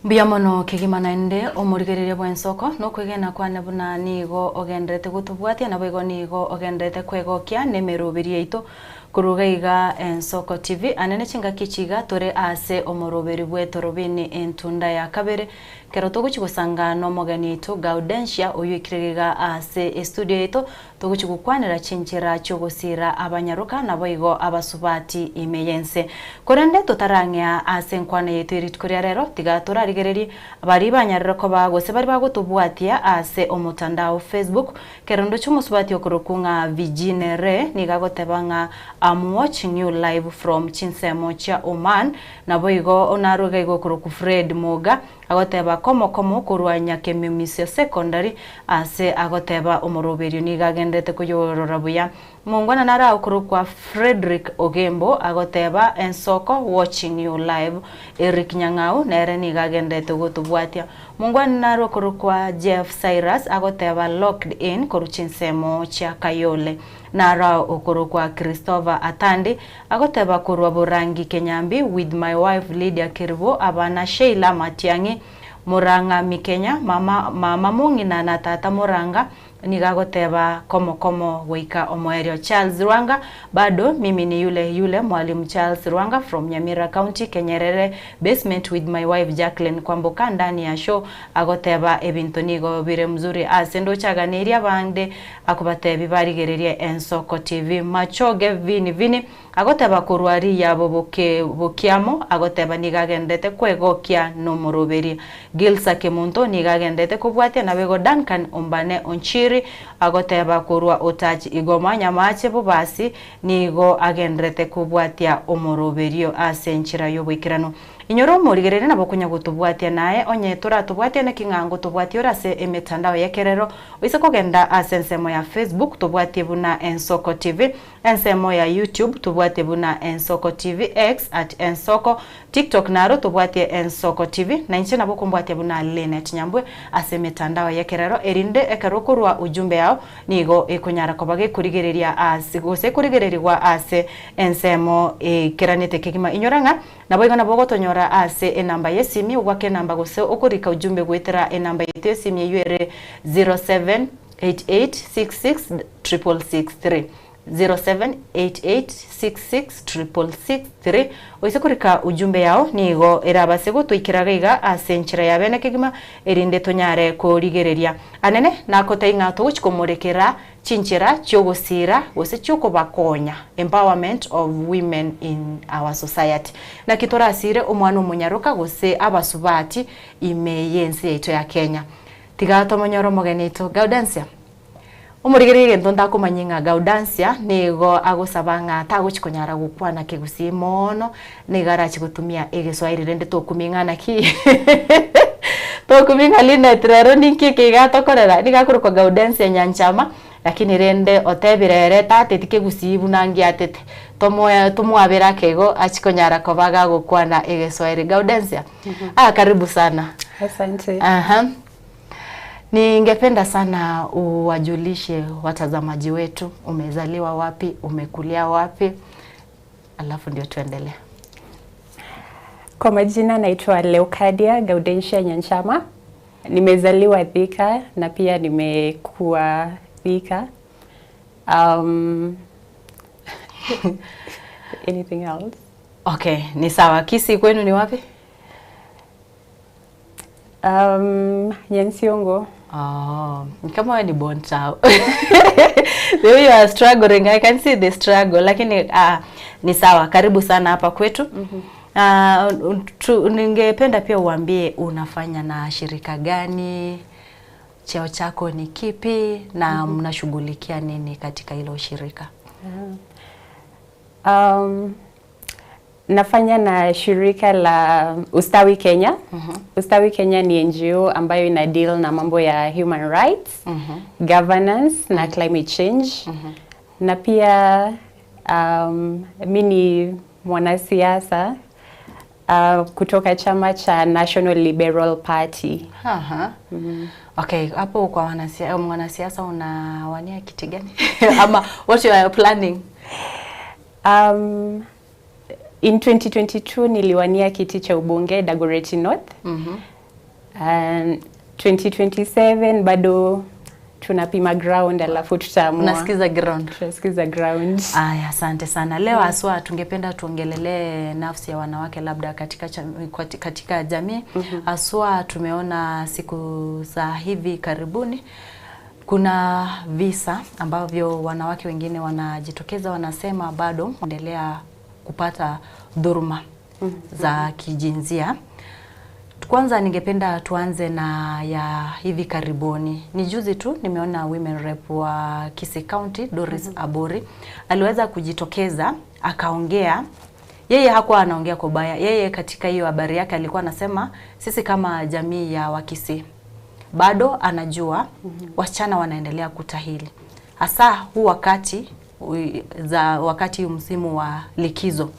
Mbuya mono kegima naende omorigereria bw'ensoko, nokwegena kwane buna nigo ogenderete gotobwatia naboigo nigo ogenderete kwegokia nemeroberi yaito korwa iga iga Ensoko TV. Ane ne chingaki echi iga tore ase omoroberi bw'etorobini entunda ya kabere kero togochi gosanga nomogeni oito Gaudentia oyio oikire iga ase estudio yaito Togochia gokwanera chinchera chi'ogosiira abanyaroka naboigo abasubati ime y'ense. Korende totarang'ea ase enkwana yaito ye rituko ria rero, tiga torarigererie baria banyarire koba gose baria bagotobwatia ase omotandao Facebook. Kerondo chi'omosubati okorokwa ng'a Virgine Ray nigo agoteba ng'a I'm watching you live from chinsemo chia Oman. Naboigo narwe iga igo okorokwa Fred Moga Agoteba komo komo korwa Nyakemimisio Secondary ase agoteba omoroberio nigo agenderete koyorora buya. Mongwana nare aokorokwa Fredrick Ogembo agoteba Ensoko watching you live. Eric Nyang'au nere nigo agenderete gotobwatia. Mongwana nare okorokwa Jeff Cyrus agoteba locked in korwa chinsemo chia Kayole. Naro okorokwa Christopher Atandi Agoteba korwa Borangi Kenyambi with my wife Lydia Kerubo abana Sheila Matiang'i Murang'a Mikenya mama mama mong'ina na tata Muranga nigo agoteba komo komo goika omoerio Charles Rwanga bado mimi ni yule yule Mwalimu Charles Rwanga from Nyamira County Kenyerere basement with my wife Jacqueline Kwamboka ndani ya show agoteba ebinto nigo bire mzuri ase ndoche aganeirie abande Akobatebi barigererie Ensoko TV. Machoge Vini Vini agoteba korwa riyabo boke bokiamo agoteba nigo agendete kwegokia nomoroberi. Gilsa Kemunto nigo agendete kobwatia naboigo Duncan Ombane Onchiri agoteba korwa Otach Igoma Nyamache Bobasi nigo agenderete kobwatia omoroberio ase enchera yoboikeranu. Inyora omorigereria nabo okonya gotobwatia naye onye toratobwatie naki ng'a ngotobwatie ore ase emetandao y'ekerero Oise kogenda ase ensemo ya Facebook tobwatie buna Ensoko TV, ensemo ya YouTube tobwatie buna Ensoko TV, X at Ensoko, TikTok naro tobwatie Ensoko TV, na inche nabo okombwatia buna Linet Nyambwe ase emetandao y'ekerero erinde ekero okorua ujumbe yao nigo ekonyara koba gekorigereria ase gose ekorigererigwa ase ensemo eikeranete kegima. Inyora ng'a Naboigo nabo ogotonyora ase enamba y'esimi, ogwaka enamba gose okorika ujumbe goetera enamba yaito y'esimi eyio ere 0788666663. 0788666663 oise korika ujumbe yao nigo erabase gotoikera iga ase enchera ya bene kegima erinde tonyare korigereria. Anene nakotai ng'a togochi komorekera chinchera chi'ogosiira gose chi'okobakonya, empowerment of women in our society. Naki torasiire omwana omonyaroka gose abasubati ime y'ense yaito ya Kenya. Tiga tomonyore omogeni oito Gaudensia. Omorigereria egento ntakomanyia ng'a Gaudensia nigo agosaba ng'a tagochi konyara gokwana kegusii mono, nigo arachi gotumia egeswahili rende tokumia ng'a naki tokumia ng'a Linet rero ninki eke iga atokorera, nigo akorokwa Gaudensia Nyanchama, lakini rende otebire ere tateti kegusii buna ngiatete, tomoe tomwabere ake igo achi konyara koba gagokwana egeswahili. Gaudensia, ah karibu sana. Asante. Aha. Ningependa sana uwajulishe watazamaji wetu umezaliwa wapi, umekulia wapi, alafu ndio tuendelee. Kwa majina naitwa Leocadia Gaudensia Nyanchama. Nimezaliwa Thika na pia nimekuwa Thika. Um, anything else? Okay, ni sawa. Kisii kwenu ni wapi? Um, Nyansiongo. Oh, ni kama wewe ni born town. The way you are struggling, I can see the struggle. Lakini ah, ni sawa. Karibu sana hapa kwetu. Ah, tu, ningependa pia uambie unafanya na shirika gani, cheo chako ni kipi na mnashughulikia nini katika hilo shirika? Um, nafanya na shirika la Ustawi Kenya. Ustawi Kenya ni NGO ambayo ina deal na mambo ya human rights, governance na climate change. Na pia um, mi ni mwanasiasa kutoka chama cha National Liberal Party. Aha. Okay, hapo kwa wanasiasa, mwanasiasa unawania kiti gani? Ama what you are planning? Um, in 2022 niliwania kiti cha ubunge Dagoretti North. And 2027 bado tunapima ground alafu tutaamua. Unasikiza ground. Tunasikiza ground. Aya, asante sana. Leo haswa tungependa tuongelelee nafsi ya wanawake labda katika, katika jamii haswa. Tumeona siku za hivi karibuni kuna visa ambavyo wanawake wengine wanajitokeza wanasema bado endelea kupata dhuluma za kijinsia. Kwanza ningependa tuanze na ya hivi karibuni. Ni juzi tu nimeona women rep wa Kisii County Doris Abori aliweza kujitokeza akaongea. Yeye hakuwa anaongea kwa ubaya. Yeye katika hiyo habari yake alikuwa anasema sisi kama jamii ya Wakisii bado anajua wasichana wanaendelea kutahili, hasa huu wakati za wakati msimu wa likizo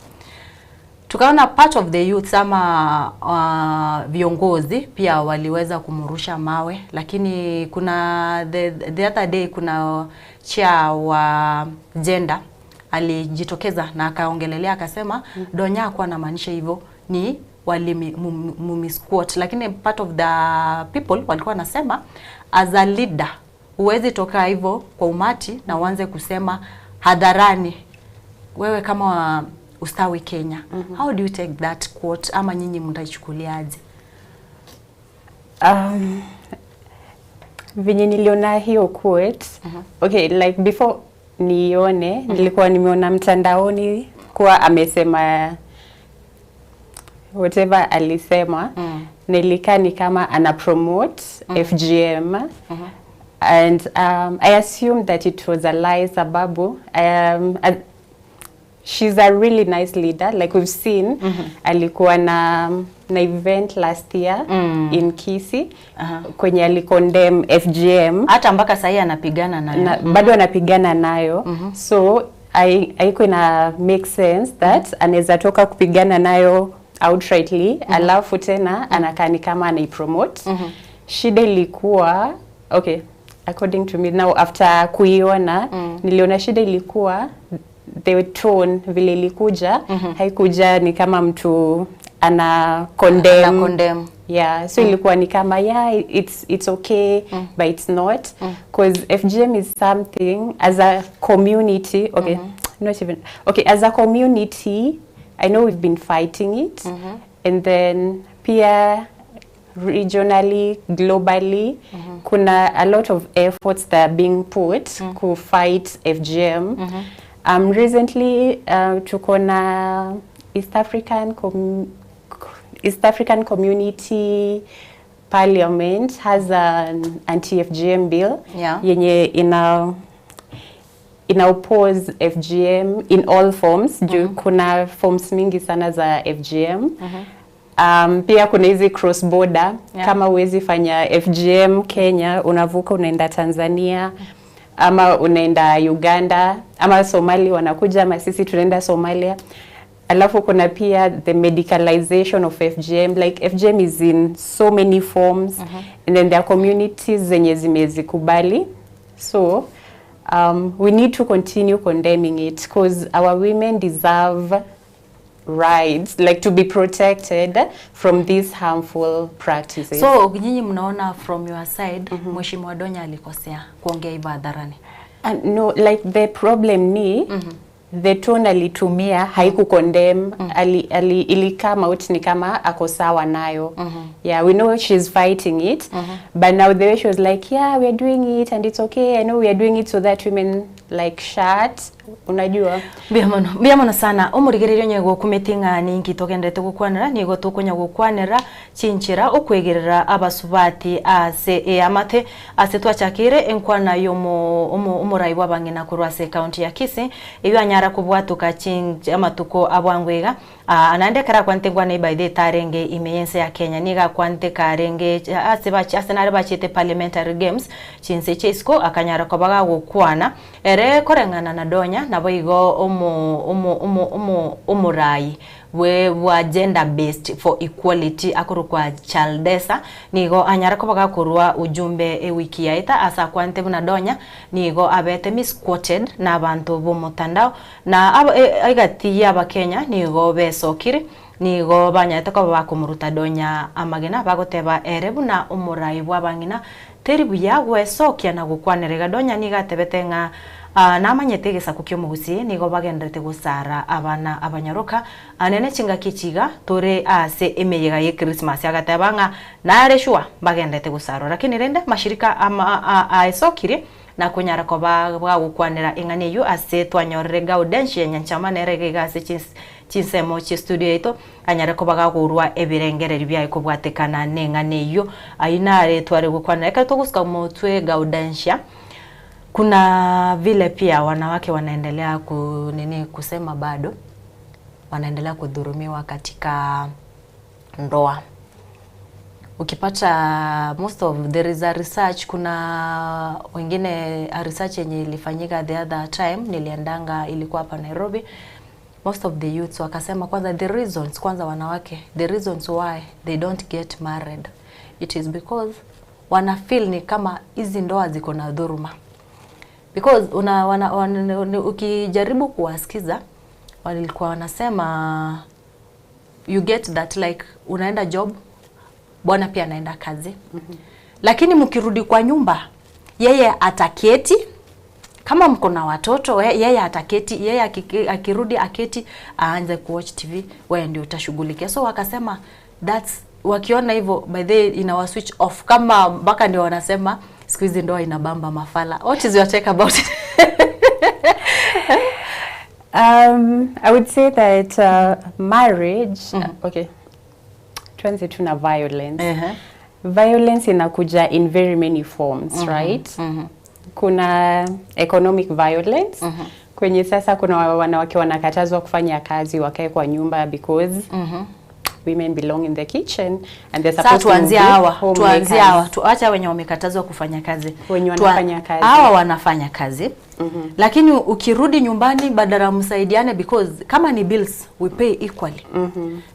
tukaona part of the youths ama viongozi pia waliweza kumrusha mawe, lakini kuna the other day kuna chair wa gender alijitokeza na akaongelelea akasema Donya hakuwa anamaanisha hivyo, ni walimi mumisquote, lakini part of the people walikuwa wanasema as a leader huwezi toka hivyo kwa umati na uanze kusema hadharani wewe kama Ustawi Kenya. How do you take that quote ama nyinyi mtaichukuliaje? Um, venye niliona hiyo quote, okay, like before nione, nilikuwa nimeona mtandaoni kuwa amesema whatever alisema. Nilikaa ni kama ana promote FGM and I assumed that it was a lie sababu she's a really nice leader like we've seen. Alikuwa na event last year in Kisii kwenye alicondemn FGM. Hata mpaka sahii anapigana nayo. Na, bado anapigana nayo. So haiko ina make sense that anaweza toka kupigana nayo outrightly alafu tena anakaa ni kama anaipromote. Shida ilikuwa, okay, according to me now after kuiona, niliona shida ilikuwa the tone vile ilikuja. Haikuja ni kama mtu ana condemn. Ana condemn. Yeah, so ilikuwa ni kama yeah, it's, it's okay but it's not because FGM is something as a community okay not even okay as a community I know we've been fighting it and then pia regionally globally kuna a lot of efforts that are being put ku fight FGM recently tuko na East African Com East African Community Parliament has an anti-FGM bill yenye ina ina oppose FGM in all forms juu kuna forms mingi sana za FGM. Pia kuna hizi cross border kama huwezi fanya FGM Kenya, unavuka unaenda Tanzania ama unaenda Uganda ama Somali wanakuja ama sisi tunaenda Somalia. Alafu kuna pia the medicalization of FGM like FGM is in so many forms and then there are communities zenye zimezikubali so we need to continue condemning it because our women deserve rights like to be protected from these harmful practices. So nyinyi mnaona from your side Mheshimiwa Donya alikosea kuongea hivyo hadharani? No, like the problem ni the tone alitumia haiku condemn ali, ali, ili come out ni kama ako sawa nayo yeah we know she's fighting it but now the way she was like yeah we are doing it and it's okay I know we are doing it so that women like shut unajua Mbuya mono mbuya mono sana omorigereria onye gokumeti ng'a ninki togenderete gokwanera nigo tokonya gokwanera chinchera okwegerera abasubati ase eamate ase twachakire enkwana yomo omo omorai bwa abang'ina korwa ase ekaunti ya Kisii eywo anyara kobwatoka chin amatuko abwango iga naende ekero akwanete enkwana eye by the way tarenge ime yense ya Kenya nigo akwanete karenge ase bachi ase nare bachiete parliamentary games chinse chia isiko akanyara koba gagokwana ere koreng'ana na Donya nabo igo omo omo omo omo omorai bwe bwa gender based for equality akorokwa Chaldesa nigo anyara koba gakorwa ujumbe ewiki yaeta ase akwanete buna Donya nigo abete misquoted na abanto b'omotandao na aba egati ya abakenya nigo besokire nigo banyarete koba bakomoruta Donya amagena bagoteba ere buna omorai bwa abang'ina teri buya gwesokia na gokwanera iga Donya nigo atebete ng'a namanyete egesaku kia omogusii nigo bagenderete gosara abana abanyaroka anene chingaki echi iga tore ase emeyega ye Christmas agateba ng'a nare sure mbagenderete gosarwa lakini rende mashirika ama aesokirie na konyara koba bagokwanera eng'ana eyio ase twanyorire Gaudentia Nyanchama nere iga iga ase chinsemo chie studio yaito anyare koba gagorwa ebirengererio biaye kobwatekana neng'ana eyio ayio nare tware gokwanera ekero togosuka motwe Gaudentia kuna vile pia wanawake wanaendelea ku nini kusema bado wanaendelea kudhurumiwa katika ndoa ukipata most of there is a research kuna wengine a research yenye ilifanyika the other time niliendanga ilikuwa hapa Nairobi most of the youths wakasema kwanza the reasons kwanza wanawake the reasons why they don't get married it is because wana feel ni kama hizi ndoa ziko na dhuruma because una, wana, wana, ukijaribu kuwasikiza walikuwa wanasema you get that like unaenda job bwana pia anaenda kazi lakini mkirudi kwa nyumba yeye ataketi kama mko na watoto yeye ataketi yeye akirudi aketi aanze kuwatch TV wewe ndio utashughulikia so wakasema that's wakiona hivyo by the way inawa switch off kama mpaka ndio wanasema siku hizi ndoa inabamba mafala what is your take about it I would say that marriage okay tuanze tu na violence violence inakuja in very many forms right kuna economic violence kwenye sasa kuna wanawake wanakatazwa kufanya kazi wakae kwa nyumba because women belong in the kitchen and they're Sasa supposed to tuanzie be hawa, tuanzie hawa, homemakers. tuacha wenye wamekatazwa kufanya kazi. Wenye wanafanya kazi. Hawa wanafanya kazi. Lakini ukirudi nyumbani badala msaidiane because kama ni bills we pay equally.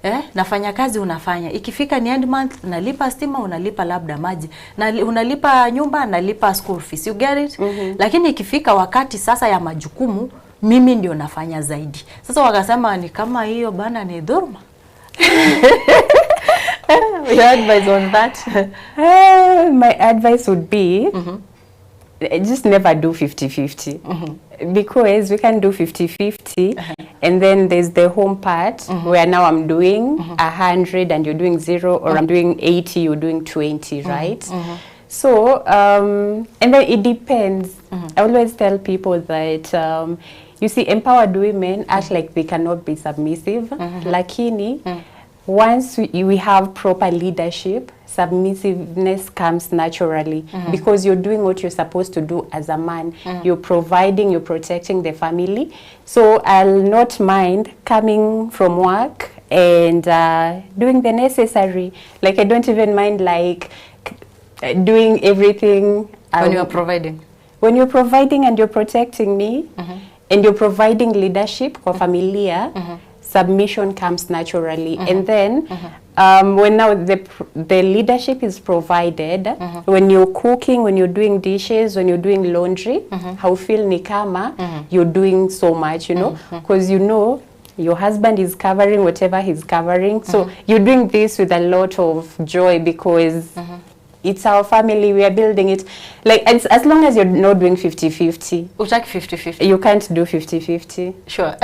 Eh, nafanya kazi unafanya. Ikifika ni end month nalipa stima, unalipa labda maji. Na unalipa nyumba, nalipa school fees. You get it? Lakini ikifika wakati sasa ya majukumu mimi ndio nafanya zaidi. Sasa wakasema ni kama hiyo bana ni dhuluma. Your advice on that? My advice would be just never do 50-50 because we can do 50-50 and then there's the home part where now I'm doing 100 and you're doing 0 or I'm doing 80, you're doing 20, right? So, and then it depends. I always tell people that, you see, empowered women act like they cannot be submissive. Lakini, once we have proper leadership, submissiveness comes naturally because you're doing what you're supposed to do as a man. You're providing, you're protecting the family. So I'll not mind coming from work and doing the necessary. Like I don't even mind like doing everything. When you are providing. When you're providing and you're protecting me and you're providing leadership kwa familia, submission comes naturally. And then when now the leadership is provided, when you're cooking, when you're doing dishes, when you're doing laundry, how feel ni kama you're doing so much, you know, because you know your husband is covering whatever he's covering. So you're doing this with a lot of joy because it's our family, we are building it. Like as long as you're not doing 50-50. Utaki 50-50. You can't do 50-50. Sure.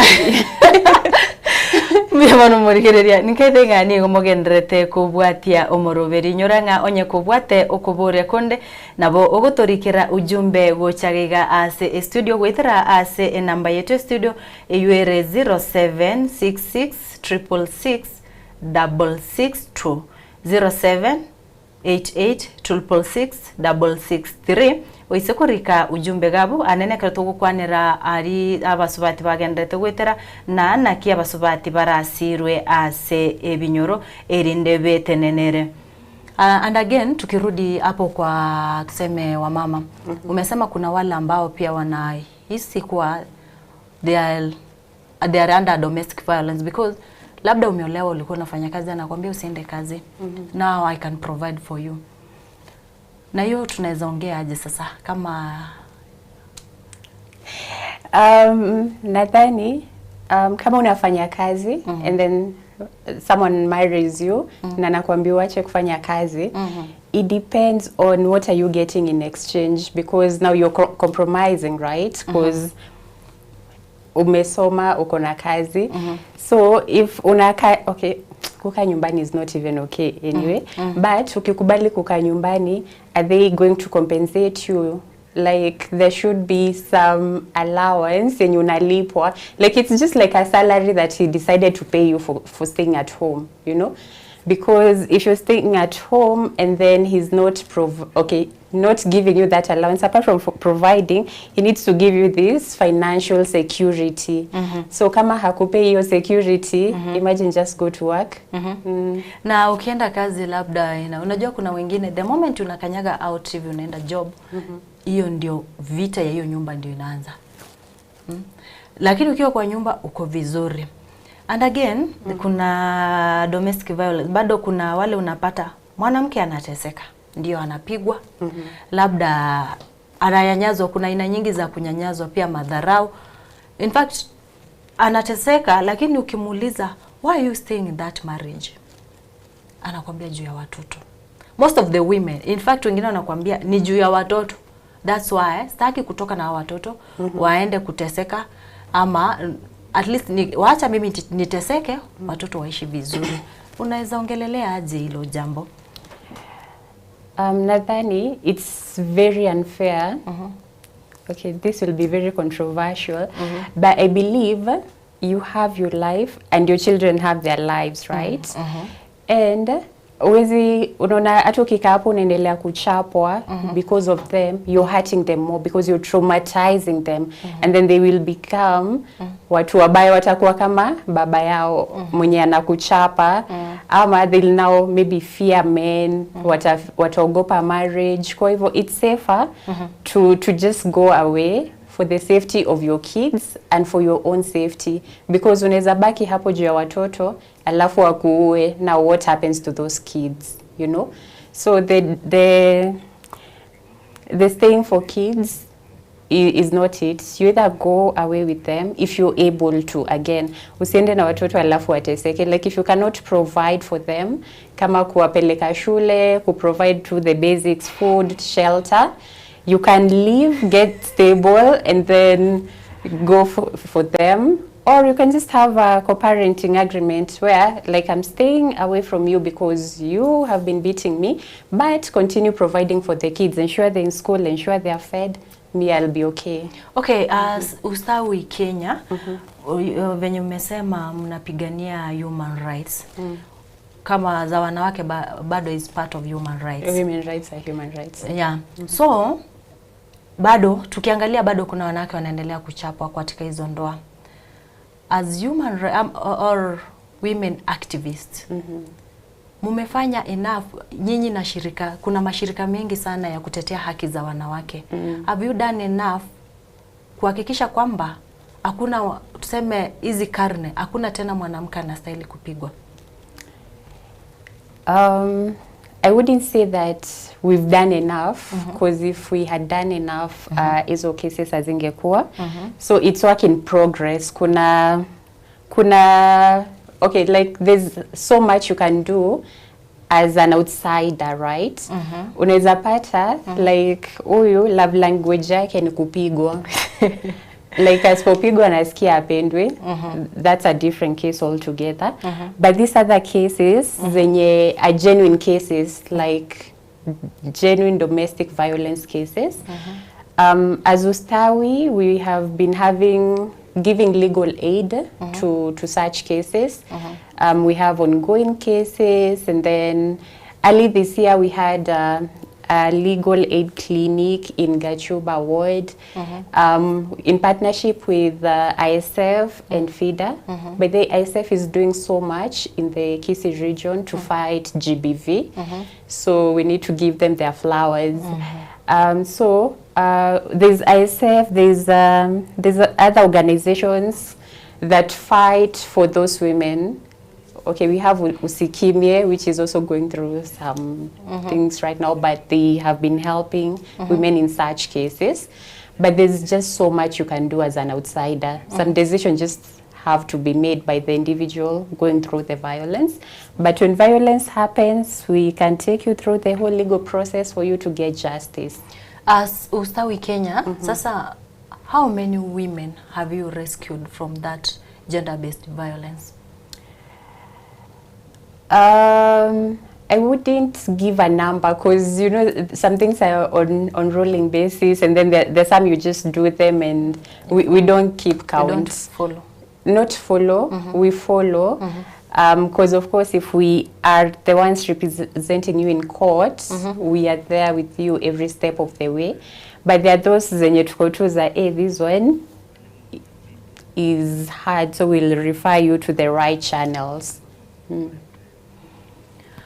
Mbuya bono morigereria nikaithe ng'a nigo mogenderete kobwatia omoroberi nyora ng'a onye kobwate okoboria konde nabo ogotorikera ujumbe gocha iga ase estudio goetera ase enamba yetu estudio eywo ere 0766 666 662 07 88666663 oise korika ujumbe gabu anene ekero togokwanera ari abasubati bagenderete goetera na naki abasubati barasirwe ase ebinyoro erinde betenenere. And again tukirudi hapo kwa tuseme wamama, umesema kuna wale ambao pia wanahisi kuwa they are under domestic violence because labda umeolewa, ulikuwa unafanya kazi, anakuambia usiende kazi. Now I can provide for you. Na hiyo tunaweza ongea aje sasa kama Nadhani kama unafanya kazi and then someone marries you na nakwambia uache kufanya kazi, it depends on what are you getting in exchange because now you're compromising, right? Because umesoma, uko na kazi. So if unaka, okay, kukaa nyumbani is not even okay anyway. But ukikubali kukaa nyumbani, are they going to compensate you? Like there should be some allowance yenye unalipwa. Like it's just like a salary that he decided to pay you for staying at home, you know? Because if you're staying at home and then he's not not giving you that allowance, apart from providing, he needs to give you this financial security. So kama hakupei hiyo security, imagine just go to work. Na ukienda kazi labda unajua kuna wengine the moment unakanyaga out hivi unaenda job, hiyo ndio vita ya hiyo nyumba ndio inaanza. Lakini ukiwa kwa nyumba uko vizuri. And again, kuna domestic violence. Bado kuna wale unapata mwanamke anateseka, ndio anapigwa, labda ananyanyaswa. Kuna aina nyingi za kunyanyaswa pia, madharau. In fact, anateseka, lakini ukimuuliza why are you staying in that marriage, anakuambia juu ya watoto. Most of the women, in fact, wengine wanakuambia ni juu ya watoto. That's why sitaki kutoka na watoto waende kuteseka, ama at least waacha mimi niteseke, watoto waishi vizuri. Unaweza ongelelea aje hilo jambo? Nadhani it's very unfair. Okay, this will be very controversial, but I believe you have your life and your children have their lives, right? And uwezi, unaona hata ukikaa hapo unaendelea kuchapwa because of them, you're hurting them more because you're traumatizing them. And then they will become watu wabaya, watakuwa kama baba yao mwenye anakuchapa, ama they'll now maybe fear men, wataogopa marriage. Kwa hivyo it's safer to just go away for the safety of your kids and for your own safety, because unaweza baki hapo juu ya watoto alafu wakuue. Now what happens to those kids, you know? So the staying for kids is not it. You either go away with them if you're able to again. Usiende na watoto alafu wateseke. Like if you cannot provide for them, kama kuwapeleka shule, kuprovide to the basics, food, shelter, you can leave, get stable, and then go for them. Or you can just have a co-parenting agreement where, like, I'm staying away from you because you have been beating me, but continue providing for the kids, ensure they're in school, ensure they are fed, me, I'll be okay. Okay, as Ustawi Kenya, venye mmesema mnapigania human rights. Kama za wanawake bado is part of human rights. Women rights are human rights. Yeah. So bado tukiangalia bado kuna wanawake wanaendelea kuchapwa katika hizo ndoa. As human or women activists, mumefanya enough nyinyi na shirika, kuna mashirika mengi sana ya kutetea haki za wanawake. Have you done enough kuhakikisha kwamba hakuna, tuseme hizi karne, hakuna tena mwanamke anastahili kupigwa? I wouldn't say that we've done enough, because if we had done enough, hizo cases hazingekuwa. So it's work in progress. Kuna, okay, like there's so much you can do as an outsider, right? Unaweza pata like huyu love language yake ni kupigwa. Like asipopigwa anasikia apendwe. That's a different case altogether. But these other cases zenye are genuine cases, like genuine domestic violence cases, as Ustawi we have been giving legal aid to such cases. We have ongoing cases, and then early this year we had a legal aid clinic in Gachuba Ward, in partnership with ISF and FIDA. But the ISF is doing so much in the Kisii region to fight GBV, so we need to give them their flowers. So there's ISF, there's other organizations that fight for those women. Okay, we have Usikimye, which is also going through some things right now, but they have been helping women in such cases. But there's just so much you can do as an outsider. Some decisions just have to be made by the individual going through the violence. But when violence happens, we can take you through the whole legal process for you to get justice. As Ustawi Kenya, sasa how many women have you rescued from that gender-based violence? I wouldn't give a number because, you know, some things are on rolling basis, and then there's some you just do them and we don't keep You don't count. follow. Not follow, we follow. Because of course, if we are the ones representing you in court, we are there with you every step of the way. But there are those zenye tuko tu za, hey, this one is hard, so we'll refer you to the right channels.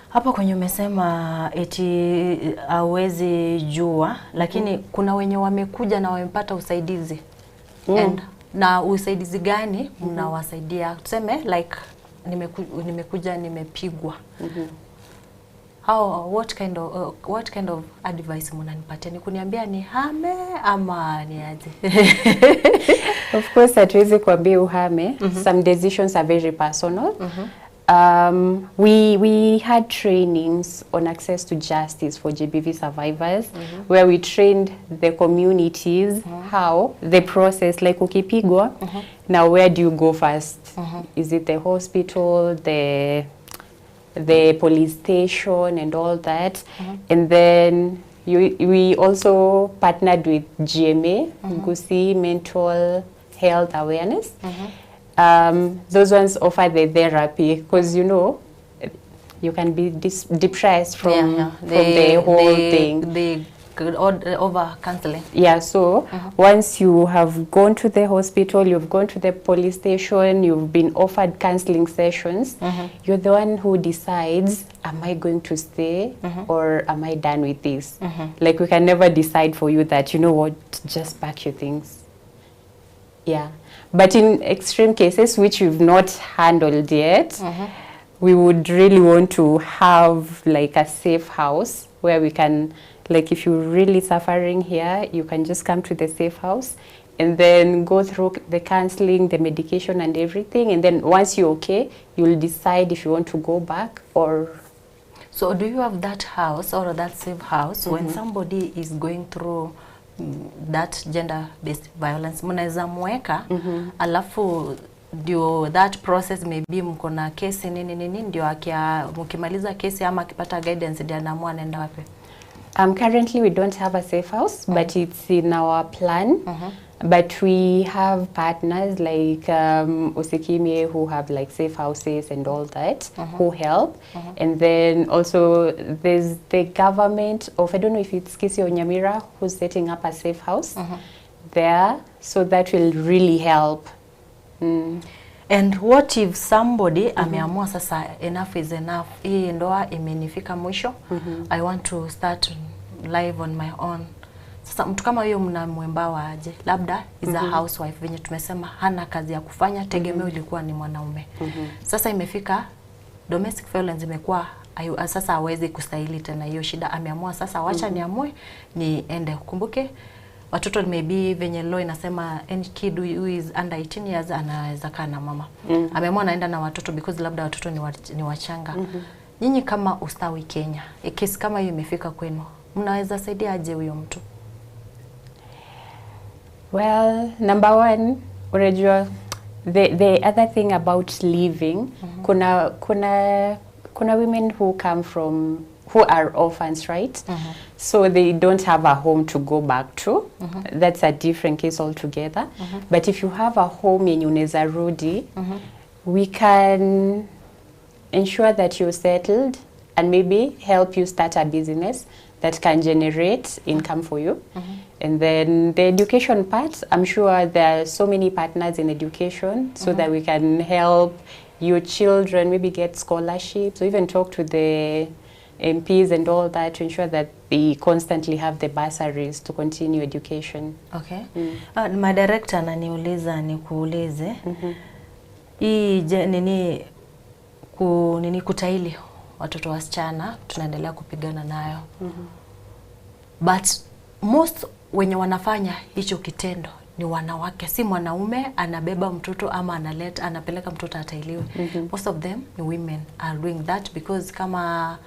Hapo kwenye umesema eti hawezi jua, lakini kuna wenye wamekuja na wamepata usaidizi. And na usaidizi gani mnawasaidia? Tuseme like nimekuja nimepigwa. What kind of advice mnanipatia? Ni kuniambia nihame ama niaje? Of course hatuwezi kuambia uhame. Some decisions are very personal. We had trainings on access to justice for GBV survivors, where we trained the communities how the process, like ukipigwa, now where do you go first? Is it the hospital, the police station and all that? And then we also partnered with GMA, Gusii Mental Health Awareness. Those ones offer the therapy because, you know, you can be depressed from the whole thing. They could over counseling. Yeah, so once you have gone to the hospital, you've gone to the police station, you've been offered counseling sessions, you're the one who decides, am I going to stay or am I done with this? Like, we can never decide for you that, you know what, just pack your things. Yeah. But in extreme cases, which we've not handled yet, we would really want to have a safe house where we can Like if you're really suffering here, you can just come to the safe house and then go through the counseling, the medication and everything. And then once you're okay, you'll decide if you want to go back or... So do you have that house or that safe house when somebody is going through that gender based violence mnaweza mweka alafu ndio that process maybe mko na kesi nini nini ndio akia mkimaliza kesi ama akipata guidance ndio anaamua anaenda wapi? Currently, we don't have a safe house, but it's in our plan. But we have partners like Usikimye who have like safe houses and all that, who help. And then also there's the government of, I don't know if it's Kisii or Nyamira, who's setting up a safe house there. So that will really help. And what if somebody ameamua sasa enough is enough, hii ndoa imenifika mwisho, I want to start live on my own. Sasa mtu kama huyo mnamwembawa aje? Labda is a housewife venye tumesema hana kazi ya kufanya, tegemeo ilikuwa ni mwanaume. Sasa imefika domestic violence imekuwa sasa hawezi kustahili tena hiyo shida, ameamua sasa wacha niamue niende. Kumbuke watoto maybe venye law inasema any kid who is under 18 years anaweza kaa na mama. Ameamua anaenda na watoto because labda watoto ni, wa, ni wachanga. Nyinyi kama Ustawi Kenya, e, kesi kama hiyo imefika kwenu, mnaweza saidia aje huyo mtu? Well, number one, unajua the other thing about leaving, kuna women who come from who are orphans, right? So they don't have a home to go back to. That's a different case altogether. But if you have a home yenye unaweza rudi, we can ensure that you're settled and maybe help you start a business that can generate income for you. And then the education part, I'm sure there are so many partners in education so that we can help your children maybe get scholarships or even talk to the MPs and all that to ensure that they constantly have the bursaries to continue education. Okay. My director ananiuliza nikuulize hii je, nini ku, nini kutahiri watoto wasichana tunaendelea kupigana nayo but most wenye wanafanya hicho kitendo ni wanawake, si mwanaume anabeba mtoto ama analeta anapeleka mtoto atahiriwe. Most of them ni women are doing that because kama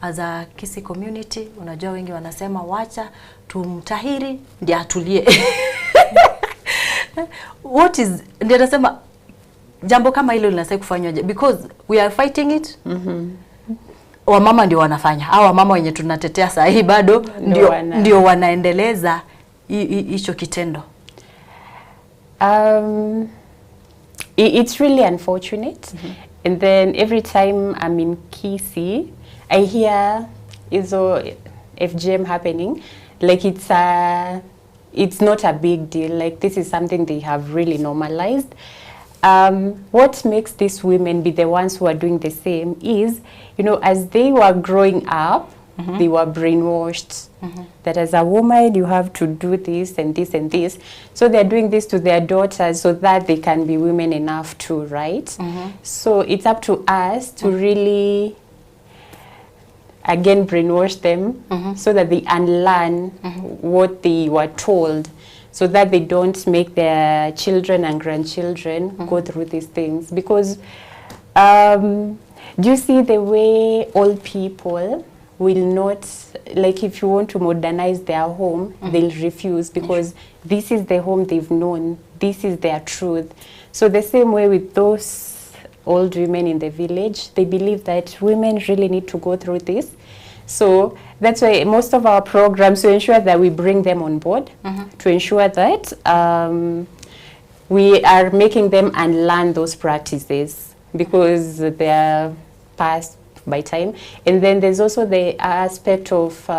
as a Kisii community, unajua wengi wanasema wacha tumtahiri ndiye atulie. What is ndiye anasema jambo kama hilo linastahili kufanywaje because we are fighting it wamama ndio wanafanya hao wamama wenye tunatetea saa hii bado ndio, ndio wanaendeleza hicho kitendo. It's really unfortunate. And then every time I'm in Kisii, I hear hizo FGM happening. Like it's not a big deal. Like this is something they have really normalized. What makes these women be the ones who are doing the same is, as they were growing up, they were brainwashed that as a woman you have to do this and this and this. So they're doing this to their daughters so that they can be women enough too, right? So it's up to us to really again brainwash them so that they unlearn what they were told, so that they don't make their children and grandchildren go through these things. Because do you see the way old people will not, like if you want to modernize their home, they'll refuse because this is the home they've known, this is their truth. So the same way with those old women in the village, they believe that women really need to go through this. So that's why most of our programs to ensure that we bring them on board, to ensure that we are making them unlearn those practices because they are past by time. And then there's also the aspect of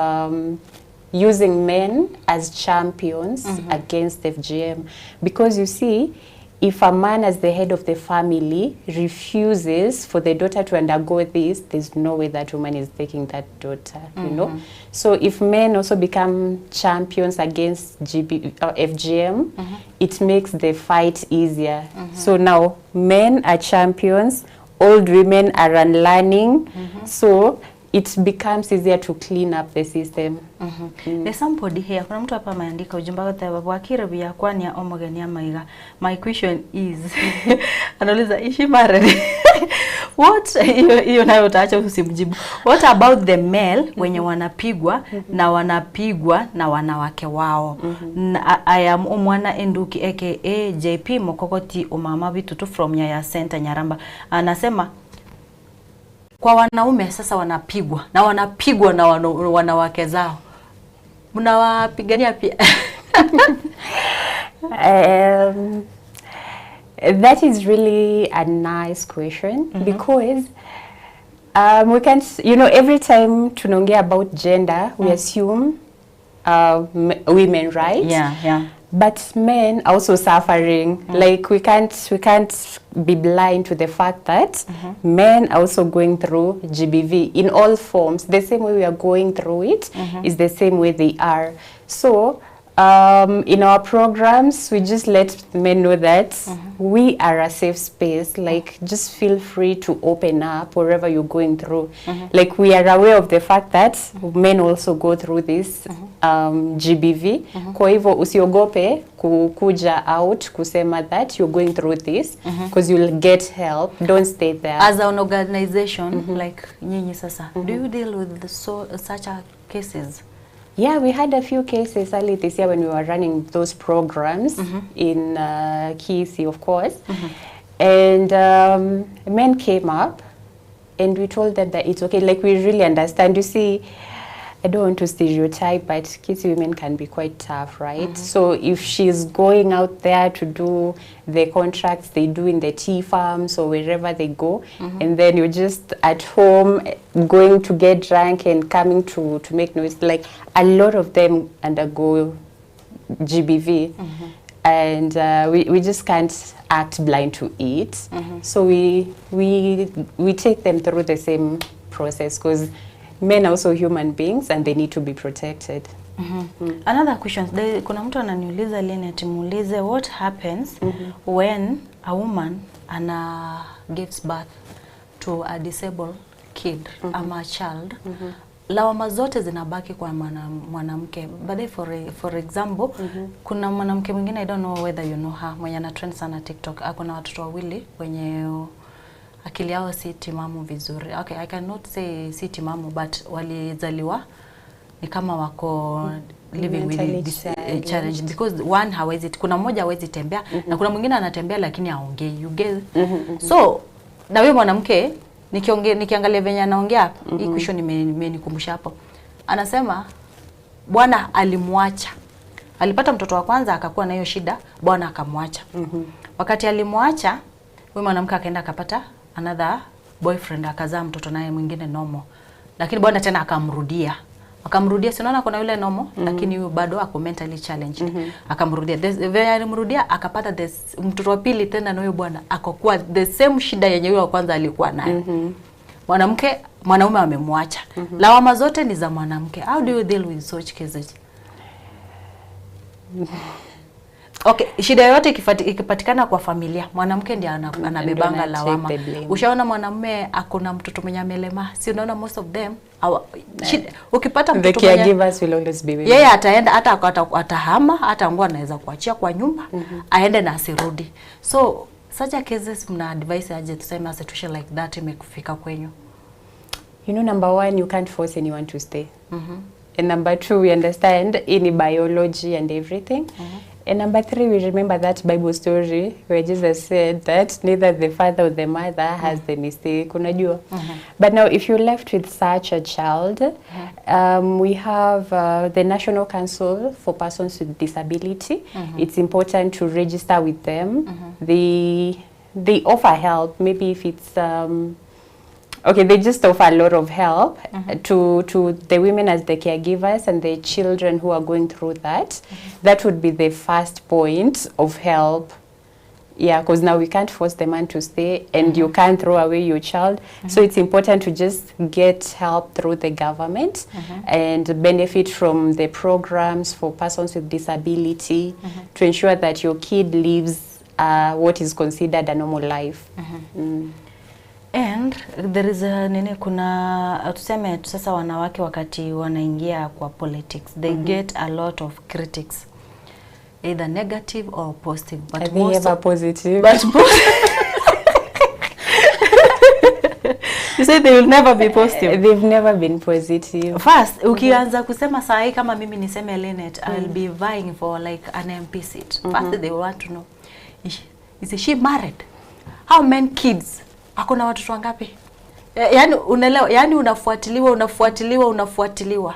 using men as champions against FGM. Because you see, if a man as the head of the family refuses for the daughter to undergo this, there's no way that woman is taking that daughter, you know? So if men also become champions against FGM, it makes the fight easier. So now men are champions, old women are unlearning. So it becomes easier to clean up the system. There's somebody here, kuna mtu hapa ameandika ujumbe akasema Bwakire buya kwania omogeni amaiga. My question is anauliza is she married? What hiyo hiyo nayo utaacha usimjibu. What about the male wenye wanapigwa na wanapigwa na wanawake wao? Na, I am Omwana Enduki aka JP Mokokoti Umama Bitutu from Nyaya Center Nyaramba. Anasema kwa wanaume sasa wanapigwa na wanapigwa na wanawake zao, mnawapigania pia? That is really a nice question because we can't, every time tunaongea about gender, we assume women, right? Yeah. But men are also suffering. Like we can't be blind to the fact that men are also going through GBV in all forms. The same way we are going through it is the same way they are. So in our programs, we just let men know that we are a safe space. Like, just feel free to open up wherever you're going through. Like, we are aware of the fact that men also go through this GBV. Kwa hivyo usiogope kukuja out kusema that you're going through this because you'll get help. Don't stay there. As an organization like nyinyi sasa, do you deal with such a cases? Yeah, we had a few cases early this year when we were running those programs in Kisii, of course. And men came up and we told them that it's okay. Like, we really understand. You see, I don't want to stereotype, but Kisii women can be quite tough, right? So if she's going out there to do the contracts they do in the tea farms or wherever they go, and then you're just at home going to get drunk and coming to make noise, like a lot of them undergo GBV. And we just can't act blind to it. So we take them through the same process because men are also human beings and they need to be protected. Another question, kuna mtu ananiuliza Linet, muulize what happens when a woman ana gives birth to a disabled kid ama child, lawama zote zinabaki kwa mwanamke. But then for example, kuna mwanamke mwingine, I don't know whether you know her, mwenye ana trend sana TikTok, ako na watoto wawili wenye akili yao si timamu vizuri. Okay, I cannot say si timamu, but walizaliwa ni kama wako living with Mentally this challenged. Challenge because one hawezi, kuna mmoja hawezi tembea na kuna mwingine anatembea lakini haongei, you get? So na huyo mwanamke nikiangalia venye anaongea hapa, hii question imenikumbusha hapo, anasema bwana alimwacha, alipata mtoto wa kwanza akakuwa na hiyo shida, bwana akamwacha. Wakati alimwacha, huyu mwanamke akaenda akapata another boyfriend, akazaa mtoto naye mwingine normal, lakini bwana tena akamrudia, akamrudia. Si unaona kuna yule normal, lakini huyu bado ako mentally challenged. Akamrudia. Venye alimrudia akapata this, mtoto wa pili tena na huyo bwana akakuwa the same shida yenye huyo wa kwanza alikuwa nayo. Mwanamke, mwanaume amemwacha, lawama zote ni za mwanamke. How do you deal with such cases? Okay, shida yoyote ikipatikana kwa familia, mwanamke ndiye anabebanga Ana take lawama. the blame. Ushaona mwanamume ako na mtoto mwenye amelemaa, si unaona most of them ukipata The mtoto mwenye caregivers will always be women. Yeye ataenda hata atahama, hata nguo anaweza kuachia kwa nyumba, aende na asirudi. So such a cases mna advise aje, tuseme a situation like that imekufika kwenyu? Number one, you can't force anyone to stay. And number two, we understand in biology and everything. And number three, we remember that Bible story where Jesus said that neither the father or the mother has the mistake. Unajua? But now, if you're left with such a child, we have the National Council for Persons with Disability. It's important to register with them. They offer help. Maybe if it's okay, they just offer a lot of help to the women as the caregivers and the children who are going through that. That would be the first point of help. Yeah, because now we can't force the man to stay and you can't throw away your child. So it's important to just get help through the government and benefit from the programs for persons with disability to ensure that your kid lives what is considered a normal life. And And there is a, nini kuna tuseme sasa wanawake wakati wanaingia kwa politics they get a lot of critics either negative or positive but I think most ever positive. but most you say they will never be positive. They've never been positive. First, ukianza kusema saa hii kama mimi niseme Linet, I'll be vying for like an MP seat. First they will want to know is she married? How many kids? Ako na watoto wangapi? Yaani unaelewa, yaani unafuatiliwa, unafuatiliwa, unafuatiliwa.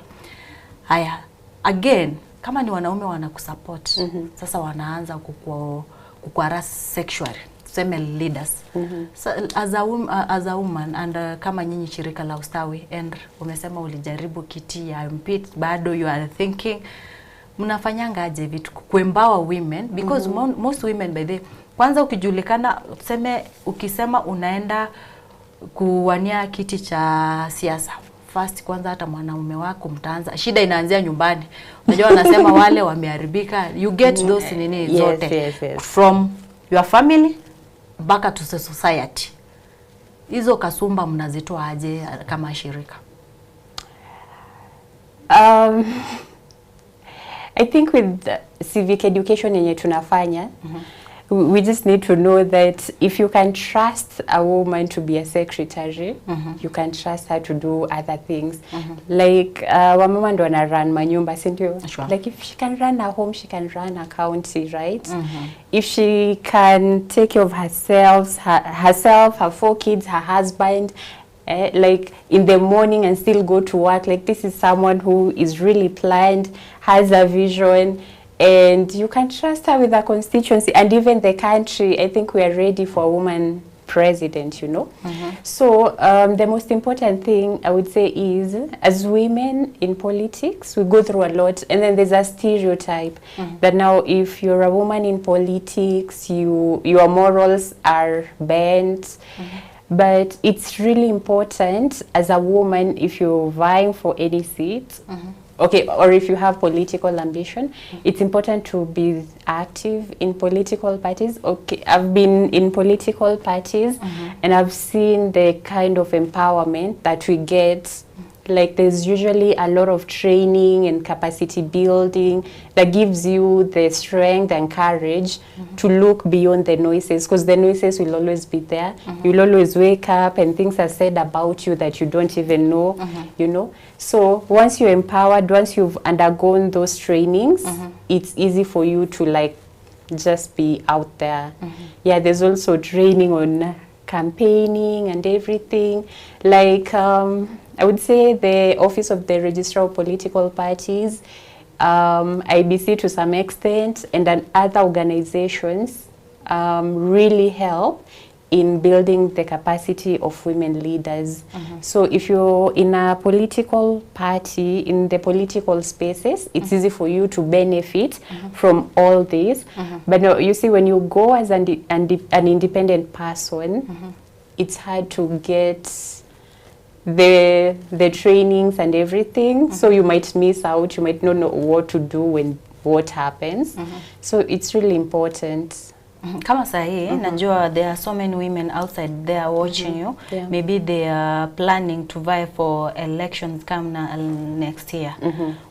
Haya, again kama ni wanaume wanakusupport sasa wanaanza kukuharass sexually, tuseme leaders. So, as a woman and kama nyinyi shirika la ustawi and umesema ulijaribu kiti ya MP bado you are thinking, mnafanyanga aje vitu kuempower women because most women by the kwanza ukijulikana tuseme ukisema unaenda kuwania kiti cha siasa first kwanza hata mwanaume wako mtaanza shida inaanzia nyumbani unajua wanasema wale wameharibika you get those nini zote from your family mpaka to the society hizo kasumba mnazitoa aje kama shirika? I think with the civic education yenye tunafanya, we just need to know that if you can trust a woman to be a secretary, you can trust her to do other things. Like wamama ndo wana run manyumba, si ndio? Sure. Like if she can run a home, she can run a county, right? If she can take care of herself, herself, her four kids, her husband, like in the morning and still go to work, like this is someone who is really planned, has a vision, and you can trust her with her constituency and even the country. I think we are ready for a woman president. So the most important thing I would say is, as women in politics, we go through a lot, and then there's a stereotype that now if you're a woman in politics, your morals are bent. But it's really important as a woman, if you're vying for any seat, okay, or if you have political ambition, it's important to be active in political parties. Okay, I've been in political parties and I've seen the kind of empowerment that we get. Like there's usually a lot of training and capacity building that gives you the strength and courage to look beyond the noises, because the noises will always be there. You'll always wake up and things are said about you that you don't even know, you know. So once you're empowered, once you've undergone those trainings, it's easy for you to like just be out there. Yeah, there's also training on campaigning and everything. Like I would say the Office of the Registrar of Political Parties, IEBC to some extent, and then other organizations really help in building the capacity of women leaders. So if you're in a political party, in the political spaces, it's easy for you to benefit from all this. But no, you see, when you go as an independent person, it's hard to get the trainings and everything. So you might miss out, you might not know what to do when what happens. So it's really important. Kama sahi najua there are so many women outside there watching you. Maybe they are planning to vie for elections come next year.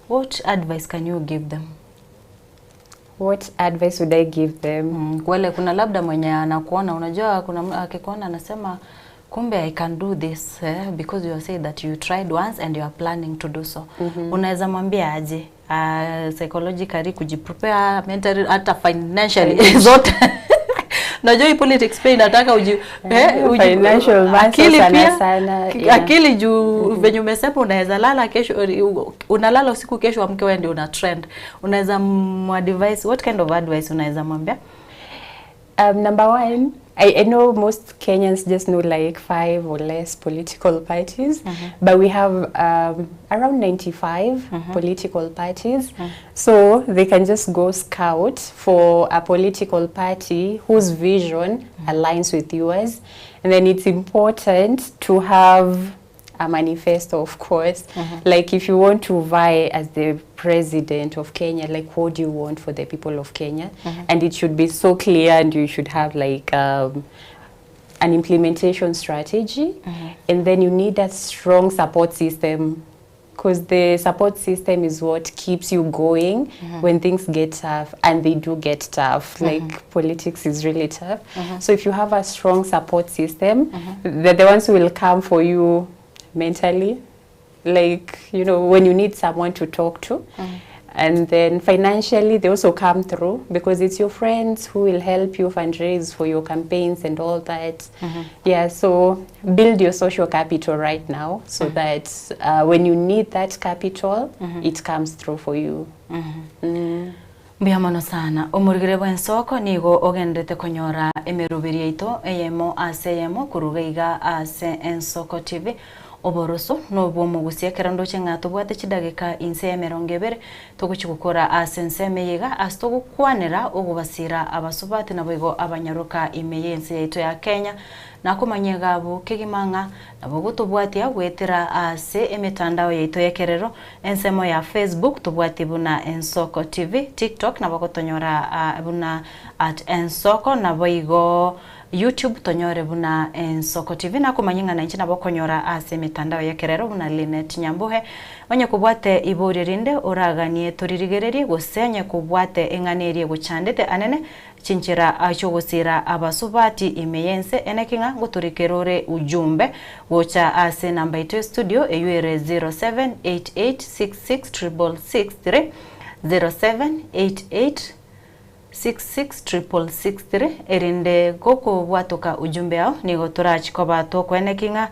What advice can you give them? What advice would I give them? Wale kuna labda mwenye anakuona, unajua kuna akikuona anasema kumbe I can do this because you say that you tried once and you are planning to do so. Unaweza mwambia aje? Psychologically kujiprepare, mentally, hata financially zote. Unajua hii politics pia inataka Financial muscle akili sana pia, sana, yeah. akili juu venye umesema unaweza lala kesho, unalala usiku, kesho amke wewe ndio una trend. Unaweza muadvise, what kind of advice unaweza mwambia? Number one, I know most Kenyans just know like 5 or less political parties, but we have around 95 political parties. So they can just go scout for a political party whose vision aligns with yours. And then it's important to have a manifesto, of course. Like if you want to vie as the president of Kenya, like what do you want for the people of Kenya? And it should be so clear, and you should have like an implementation strategy and then you need a strong support system because the support system is what keeps you going when things get tough and they do get tough like politics is really tough so if you have a strong support system they're the ones who will come for you mentally like you know when you need someone to talk to and then financially they also come through because it's your friends who will help you fundraise for your campaigns and all that yeah so build your social capital right now so that when you need that capital it comes through for you Mbuya mono sana. Omorugere bw'ensoko nigo ogenderete konyora emeroberi yaito eyemo ase eyemo koruga iga ase Ensoko TV. Oboroso nobw'omogusia ekero ndoche ng'a tobwate chidageka inse y'emerongo ebere togochi gokora ase ensemo eye iga ase togokwanera ogobasira abasubati naboigo abanyaroka ime y'ense yaito ya Kenya nakomanyia iga abwo kegima ng'a nabo gotobwatia goetera ase emetandao yaito y'ekerero ensemo ya Facebook tobwatie buna Ensoko TV, TikTok nabo gotonyora buna at Ensoko naboigo YouTube tonyore buna Ensoko TV nakomanyia ng'a nainche nabo okonyora ase emetandao y'ekerero buna Linet Nyambohe. Onye kobwate iborio rinde oraganie toririgererie gose onye kobwate eng'ana eria egochandete anene chinchera chi'ogosiira abasubati ime y'ense eneki ng'a ngotorikere ore ujumbe gocha ase enamba yaito y'estudio eywo ere 0788666663 0788 66663 erinde gokobwatoka ujumbe ao nigo torachi koba tokoeneki ng'a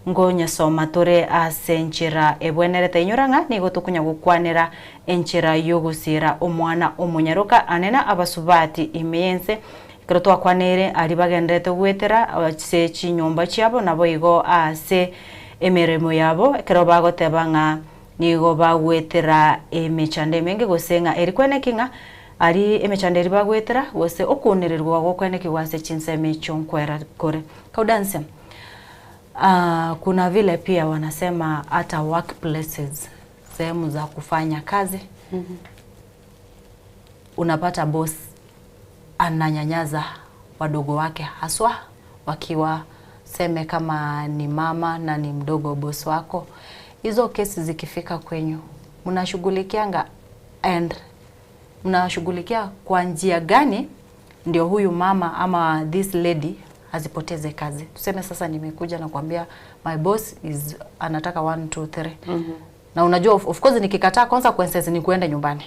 ngonyesoma tore ase enchera ebwenerete. Inyora ng'a nigo tokonya gokwanera enchera y'ogosiira omwana omonyaroka ane na abasubati ime y'ense ekero twakwaneire aria bagendererete goetera ase chinyomba chiabo naboigo ase emeremo yabo ekero bagoteba ng'a Nigo bagoetera emechando emenge gose ng'a eri kweneki ng'a aria emechando eria bagoetera gose okounererwa gokwenekigwa ase chinsemo echio nkwera kore. Kaudansia, ah, kuna vile pia wanasema hata workplaces, sehemu za kufanya kazi unapata boss ananyanyaza wadogo wake haswa wakiwa seme kama ni mama na ni mdogo boss wako. Hizo kesi zikifika kwenyu mnashughulikianga and mnashughulikia kwa njia gani ndio huyu mama ama this lady asipoteze kazi? Tuseme sasa nimekuja na kuambia my boss is anataka 1 2 3 na unajua of course nikikataa consequences ni kuenda nyumbani.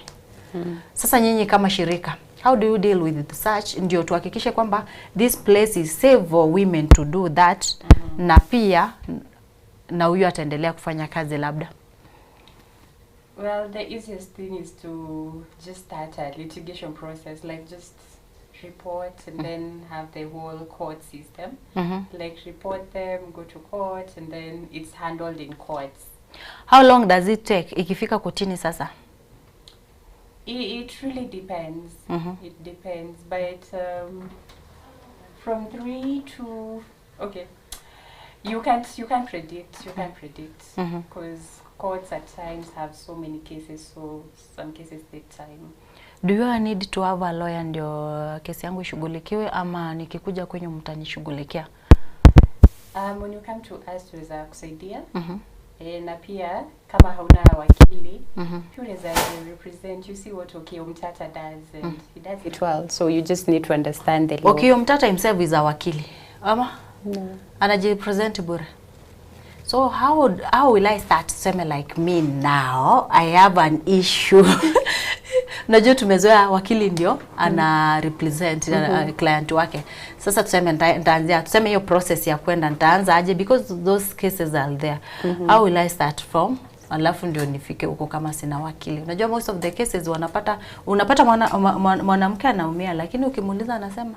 Sasa nyinyi kama shirika, how do you deal with such ndio tuhakikishe kwamba this place is safe for women to do that na pia na huyu ataendelea kufanya kazi labda. Well, the easiest thing is to just start a litigation process, like just report and then have the whole court system. Like report them, go to court, and then it's handled in courts. How long does it take ikifika kotini sasa? It really depends. It depends, but from 3 to okay, you can't predict. You can't predict because courts at times have so many cases, so some cases take time. Do you need to have a lawyer ndio kesi yangu ishughulikiwe ama nikikuja kwenyu mtanishughulikia? When you come to us tuweza kusaidia e, na pia kama hauna wakili pia unaweza represent. You see what Okiya Omtatah does and he does it well, so you just need to understand the law. Okiya Omtatah himself is a wakili ama No. anajipresent bure. So how will I start? Tuseme like me now, I have an issue. Unajua tumezoea wakili ndio ana represent client wake. Sasa tuseme nitaanzia tuseme hiyo process ya kwenda nitaanza aje because those cases are there. How will I start from? Alafu ndio nifike huko kama sina wakili. Unajua most of the cases wanapata unapata mwanamke anaumia lakini ukimuuliza anasema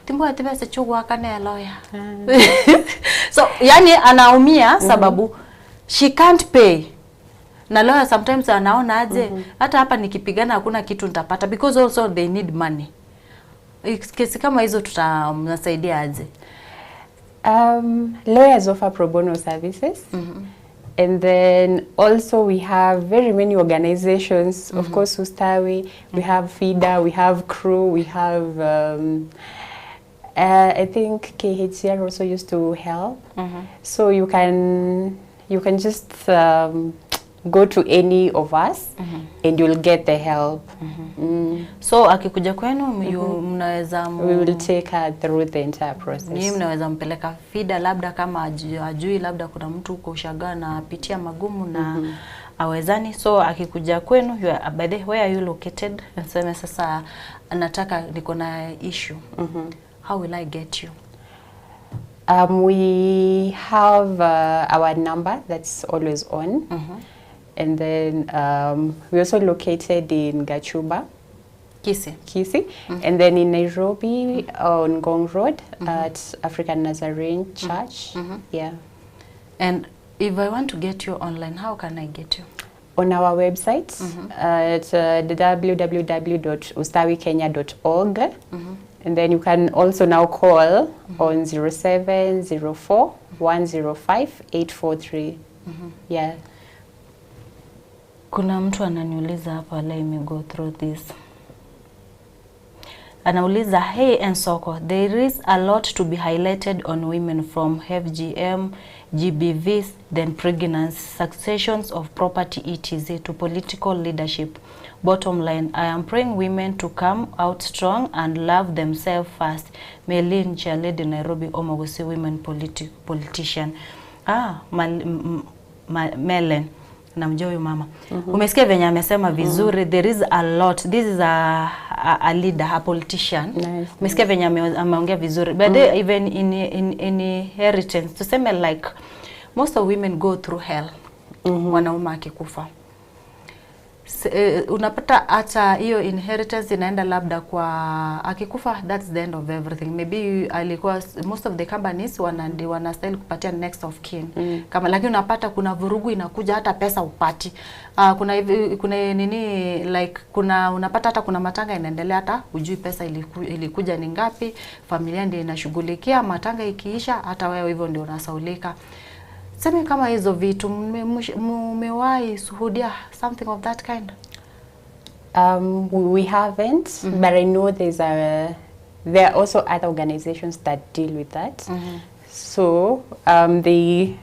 timbo atibese chugwa kana lawyer. So yani anaumia sababu she can't pay na lawyer sometimes anaona aje hata hapa nikipigana hakuna kitu nitapata because also they need money. Kesi kama hizo tutamsaidia aje? Lawyers offer pro bono services. And then also we have very many organizations, of course Ustawi, we have FIDA, we have CREW, we have I think KHCR also used to help. So you can you can just go to any of us and you'll get the help. So akikuja kwenu you mnaweza We will take her through the entire process. Nyinyi mnaweza mpeleka FIDA labda kama ajui labda kuna mtu huko ushagaa na apitia magumu na awezani. So akikuja kwenu you are, by the way, where are you located? Niseme sasa nataka niko na issue. How will I get you? We have our number that's always on. And then we're also located in Gachuba. Kisii. Kisii. And then in Nairobi on Ngong Road at African Nazarene Church. Yeah. And if I want to get you online, how can I get you? On our website at www.ustawikenya.org. And then you can also now call on 0704 105 843. Yeah. Kuna mtu ananiuliza hapa, let me go through this. Anauliza, hey Ensoko, there is a lot to be highlighted on women from FGM, GBVs, then pregnancy, successions of property etc to political leadership. Bottom line, I am praying women to come out strong and love themselves first. Melin Chaledi, Nairobi, Omogosi women politician. Ah, Mal Melen namjua huyu mama. Umesikia venye amesema vizuri. There is a lot. This is a leader, a politician. Nice. Umesikia venye ameongea vizuri. But even in inheritance, tuseme like most of women go through hell. Mwanaume akikufa. Unapata hata hiyo inheritance inaenda labda kwa akikufa, that's the end of everything. Maybe alikuwa most of the companies wanastahili kupatia next of kin. Kama lakini unapata kuna vurugu inakuja, hata pesa upati. Kuna hivi, kuna nini like kuna unapata hata kuna matanga inaendelea, hata hujui pesa ilikuja ni ngapi, familia ndio inashughulikia, matanga ikiisha hata wewe hivyo ndio unasaulika. Sema kama hizo vitu mmewahi shuhudia something of that kind? We haven't, but I know there are also other organizations that deal with that. So they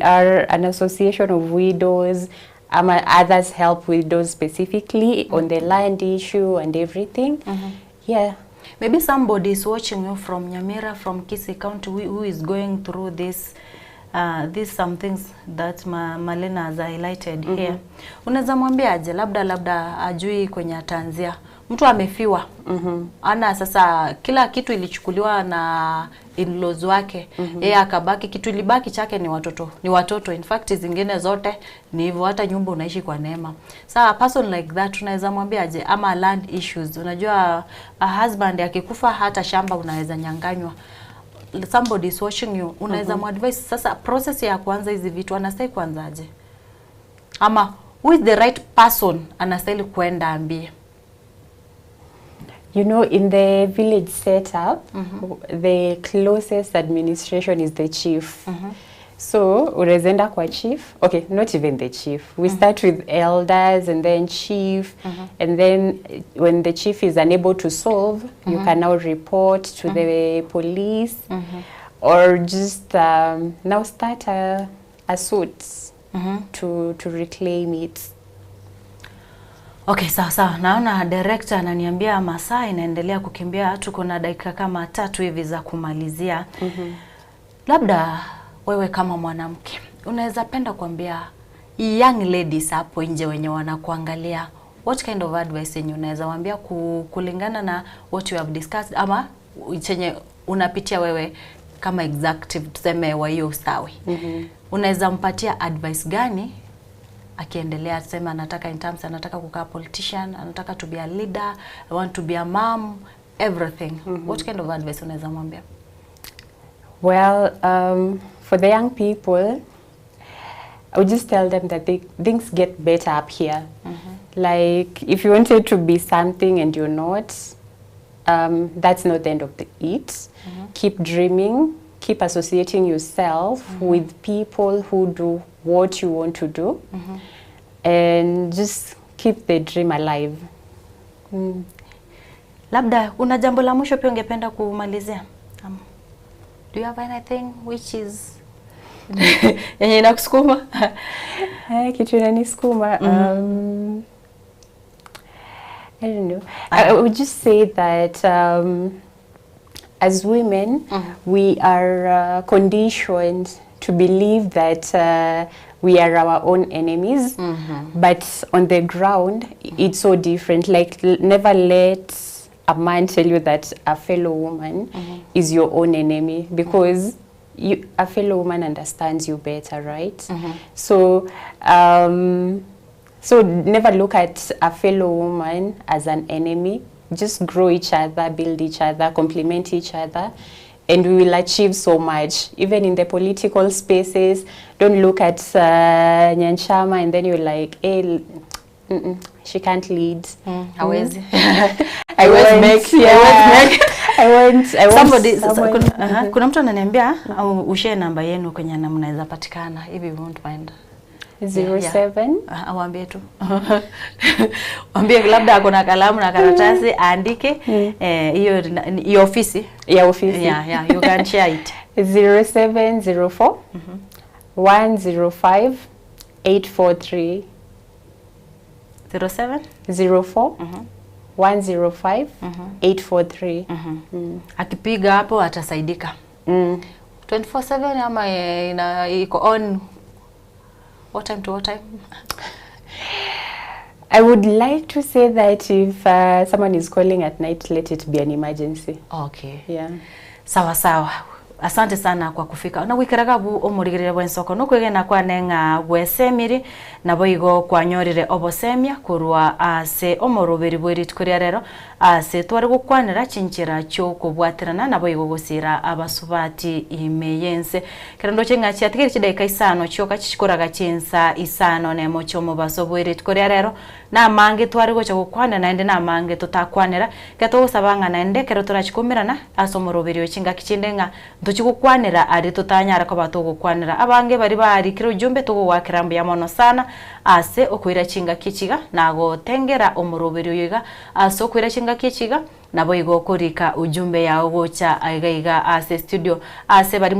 are an association of widows. Others help widows specifically on the land issue and everything. Yeah. Maybe somebody is watching you from Nyamira, from Kisii County, who is going through this. These some things that Malena has highlighted here. Unaweza mwambia aje? Labda ajui kwenye ataanzia. Mtu amefiwa. Ana sasa kila kitu ilichukuliwa na in-laws wake. Yeye akabaki, kitu ilibaki chake ni watoto. Ni watoto. In fact zingine zote ni hivyo, hata nyumba unaishi kwa neema. Sasa a person like that unaweza mwambia aje? Ama land issues. Unajua a husband akikufa hata shamba unaweza nyanganywa. Somebody is watching you, unaweza muadvise sasa process ya kuanza hizi vitu anastahili kuanzaje? Ama who is the right person anastahili kuenda ambie? You know, in the village setup, the closest administration is the chief. So, unaweza kwa chief. Okay, not even the chief. We start with elders and then chief. And then when the chief is unable to solve, you can now report to the police or just now start a suit to reclaim it. Okay, sawa sawa. Naona director ananiambia masaa inaendelea kukimbia, tuko na dakika kama 3 hivi za kumalizia. Labda wewe kama mwanamke unaweza penda kuambia young ladies hapo nje wenye wanakuangalia, what kind of advice yenye unaweza waambia kulingana na what you have discussed ama chenye unapitia wewe kama executive tuseme wa hiyo ustawi? Unaweza mpatia advice gani akiendelea, tuseme anataka in terms, anataka kukaa politician, anataka to be a leader, I want to be a mom, everything. What kind of advice unaweza mwambia? Well, for the young people, I would just tell them that things get better up here. Like, if you wanted to be something and you're not, that's not the end of the it. Keep dreaming, keep associating yourself with people who do what you want to do, and just keep the dream alive. Labda una jambo la mwisho pia ungependa kumalizia? Do you have anything which is yenye inakusukuma? Eh, kitu inanisukuma I don't know. I would just say that as women, we are conditioned to believe that we are our own enemies. But on the ground, it's so different. Like, never let a man tell you that a fellow woman is your own enemy, because a fellow woman understands you better, right? So never look at a fellow woman as an enemy. Just grow each other, build each other, complement each other, and we will achieve so much. Even in the political spaces, don't look at Nyanchama and then you're like, hey, she can't lead. Hawezi. I Hawezi won't, make, yeah. hawezi make. I want Somebody, sasa someone- kuna mtu ananiambia au ushare namba yenu kwenye na mnaweza patikana if you won't mind. Zero seven. Awambie tu. Waambie labda ako na kalamu na karatasi aandike hiyo hiyo ofisi. Ya ofisi. Yeah, you can share it. 0704 105 843. 07 04 105 843. Akipiga hapo atasaidika. 24/7 ama iko on what time to what time? I would like to say that if someone is calling at night, let it be an emergency. Okay. Yeah. Sawa sawa. Asante sana kwa kufika na gwikaraga bu omurigirire bwensoko nokwegena kwane ng'a bwesemiri nabo igo kwanyorire obosemia korwa ase omoroberi bwa rituko ria rero ase tware gokwanera chinchera chiokobwaterana nabo igo gosira abasubati ime yense kero ndoche ng'a chiatigere chidaika isano chioka chichikoraga chinsa isano nemo chiomobaso bwa rituko ria rero namange tware gocha gokwanera naende namange totakwanera kero togosaba ng'a naende kero torachikomerana ase omoroberi oyo chingaki chinde ng'a ntochigokwanera ari totanyara koba togokwanera abange bari barikire ujumbe togowakera mbuya mono sana ase okoira chingaki chiga nagotengera omoroberi oyo iga ase okoira chingaki chiga nabo igo korika ujumbe yao gocha aiga iga ase studio ase bari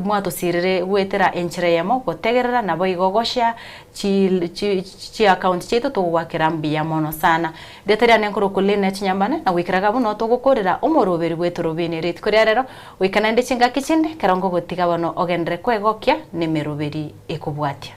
mwatosirire gwetera enchera yamo gotegerera nabo igo gosha chi, chi, chi account chitu togwakera mbuya mono sana reta riane nkoro kulina chinyambane na gwikiraga buno togokorera omoroberi bwetorobini rituko ria rero goika naende chingaki chinde kero ngogotiga bono ogendere kwegokia nemeroberi ekobwatia.